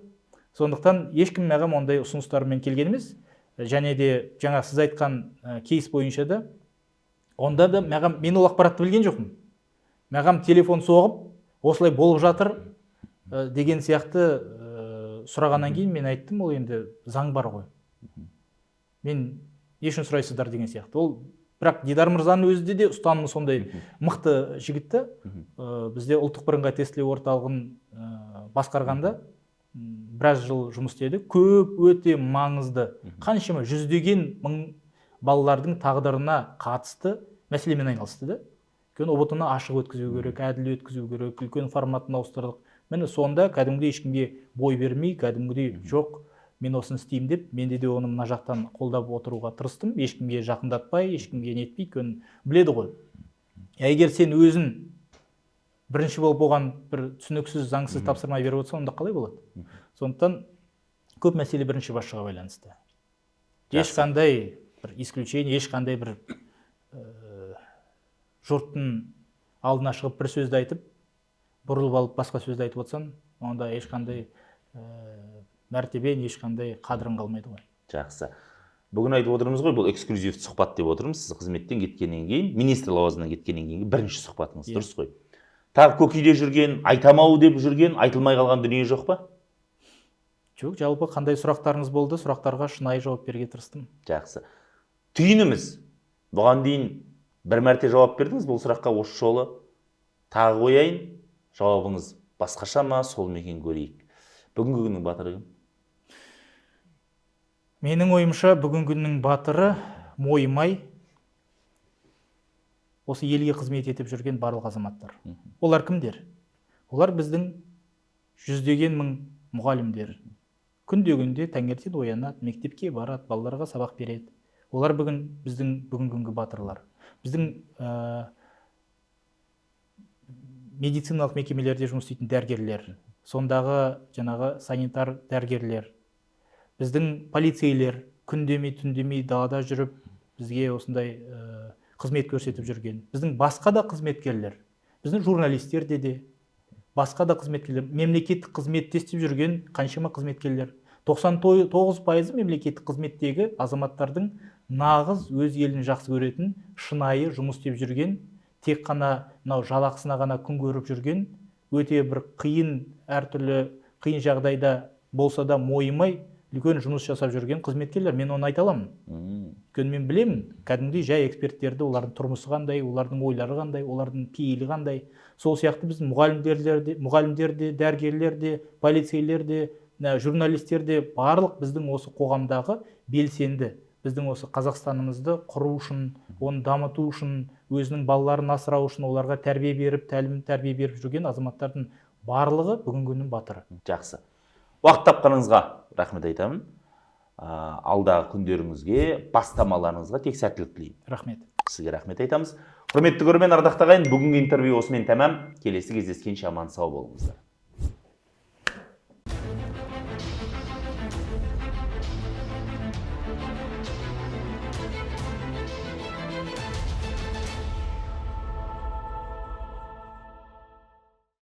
Сондықтан ешкім маған ондай ұсыныстармен келген емес. Және де жаңа сіз айтқан кейс бойынша да, онда да маған, мен ол ақпаратты білген жоқпын. Маған телефон соғып, осылай болып жатыр деген сияқты сұрағаннан кейін мен айттым, ол енді заң бар ғой, мен не үшін сұрайсыздар деген сияқты. Ол бірақ Дидар мырзаның өзінде де ұстанымы сондай мықты жігіт та. Бізде ұлттық бірыңғай тестілеу орталығын басқарғанда біраз жыл жұмыс істеді. Көп, өте маңызды, қаншама жүздеген мың балалардың тағдырына қатысты мәселемен айналысты да. Өйткені ҰБТ ны ашық өткізу керек, әділ өткізу керек, үлкен форматын ауыстырдық. Міне, сонда кәдімгідей ешкімге бой бермей, кәдімгідей жоқ, мен осыны істеймін деп, мен де оны мына жақтан қолдап отыруға тырыстым, ешкімге жақындатпай, ешкімге нетпей. Өйткені біледі ғой, егер сен өзің бірінші болып оған бір түсініксіз, заңсыз тапсырма беріп отырсаң, онда қалай болады? Сондықтан көп мәселе бірінші басшыға байланысты. Ешқандай бір исключение, ешқандай бір жұрттың алдына шығып бір сөзді айтып, бұрылып алып басқа сөзді айтып отырсаң, онда ешқандай мәртебең, ешқандай қадірің қалмайды ғой. Жақсы. Бүгін айтып отырмыз ғой, бұл эксклюзивті сұхбат деп отырмыз. Сіз қызметтен кеткеннен кейін, министр лауазымынан кеткеннен кейінгі бірінші сұхбатыңыз, Иә. дұрыс қой? Тағы көкейде жүрген, айтам ау деп жүрген, айтылмай қалған дүние жоқ па? Жоқ, жалпы қандай сұрақтарыңыз болды, сұрақтарға шынайы жауап беруге тырыстым. Жақсы. Түйініміз: бұған дейін бір мәрте жауап бердіңіз бұл сұраққа, осы жолы тағы қояйын, жауабыңыз басқаша ма, сол ма екен, көрейік. Бүгінгі күннің батыры кім? Менің ойымша, бүгінгі күннің батыры мойымай осы елге қызмет етіп жүрген барлық азаматтар. Олар кімдер? Олар біздің жүздеген мың мұғалімдер. Күнде күнде таңертең оянады, мектепке барады, балаларға сабақ береді. Олар бүгін біздің бүгінгі күнгі батырлар. Біздің медициналық мекемелерде жұмыс істейтін дәрігерлер, сондағы жаңағы санитар дәрігерлер, біздің полицейлер, күн демей, түн демей далада жүріп бізге осындай қызмет көрсетіп жүрген біздің басқа да қызметкерлер, біздің журналистер де басқа да қызметкерлер, мемлекеттік қызметте істеп жүрген қаншама қызметкерлер. 99%-ы мемлекеттік қызметтегі азаматтардың нағыз өз елін жақсы көретін, шынайы жұмыс істеп жүрген, тек қана мынау жалақысына ғана күн көріп жүрген, өте бір қиын, әртүрлі қиын жағдайда болса да мойымай үлкен жұмыс жасап жүрген қызметкерлер. Мен оны айта аламын, өйткені мен білемін кәдімгідей жай эксперттерді, олардың тұрмысы қандай, олардың ойлары қандай, олардың пейілі қандай. Сол сияқты біздің мұғалімдер де, дәрігерлер де, полицейлер де, журналистер де, барлық біздің осы қоғамдағы белсенді, біздің осы Қазақстанымызды құру үшін, оны дамыту үшін, өзінің балаларын асырау үшін, оларға тәрбие беріп, тәлім тәрбие беріп жүрген азаматтардың барлығы бүгінгі күннің батыры. Жақсы, уақыт тапқаныңызға рахмет айтамын. Алдағы күндеріңізге, бастамаларыңызға тек сәттілік тілеймін. Рахмет. Сізге рахмет айтамыз. Құрметті көрермен, ардақты ағайын, бүгінгі интервью осымен тәмам. Келесі кездескенше аман сау болыңыздар.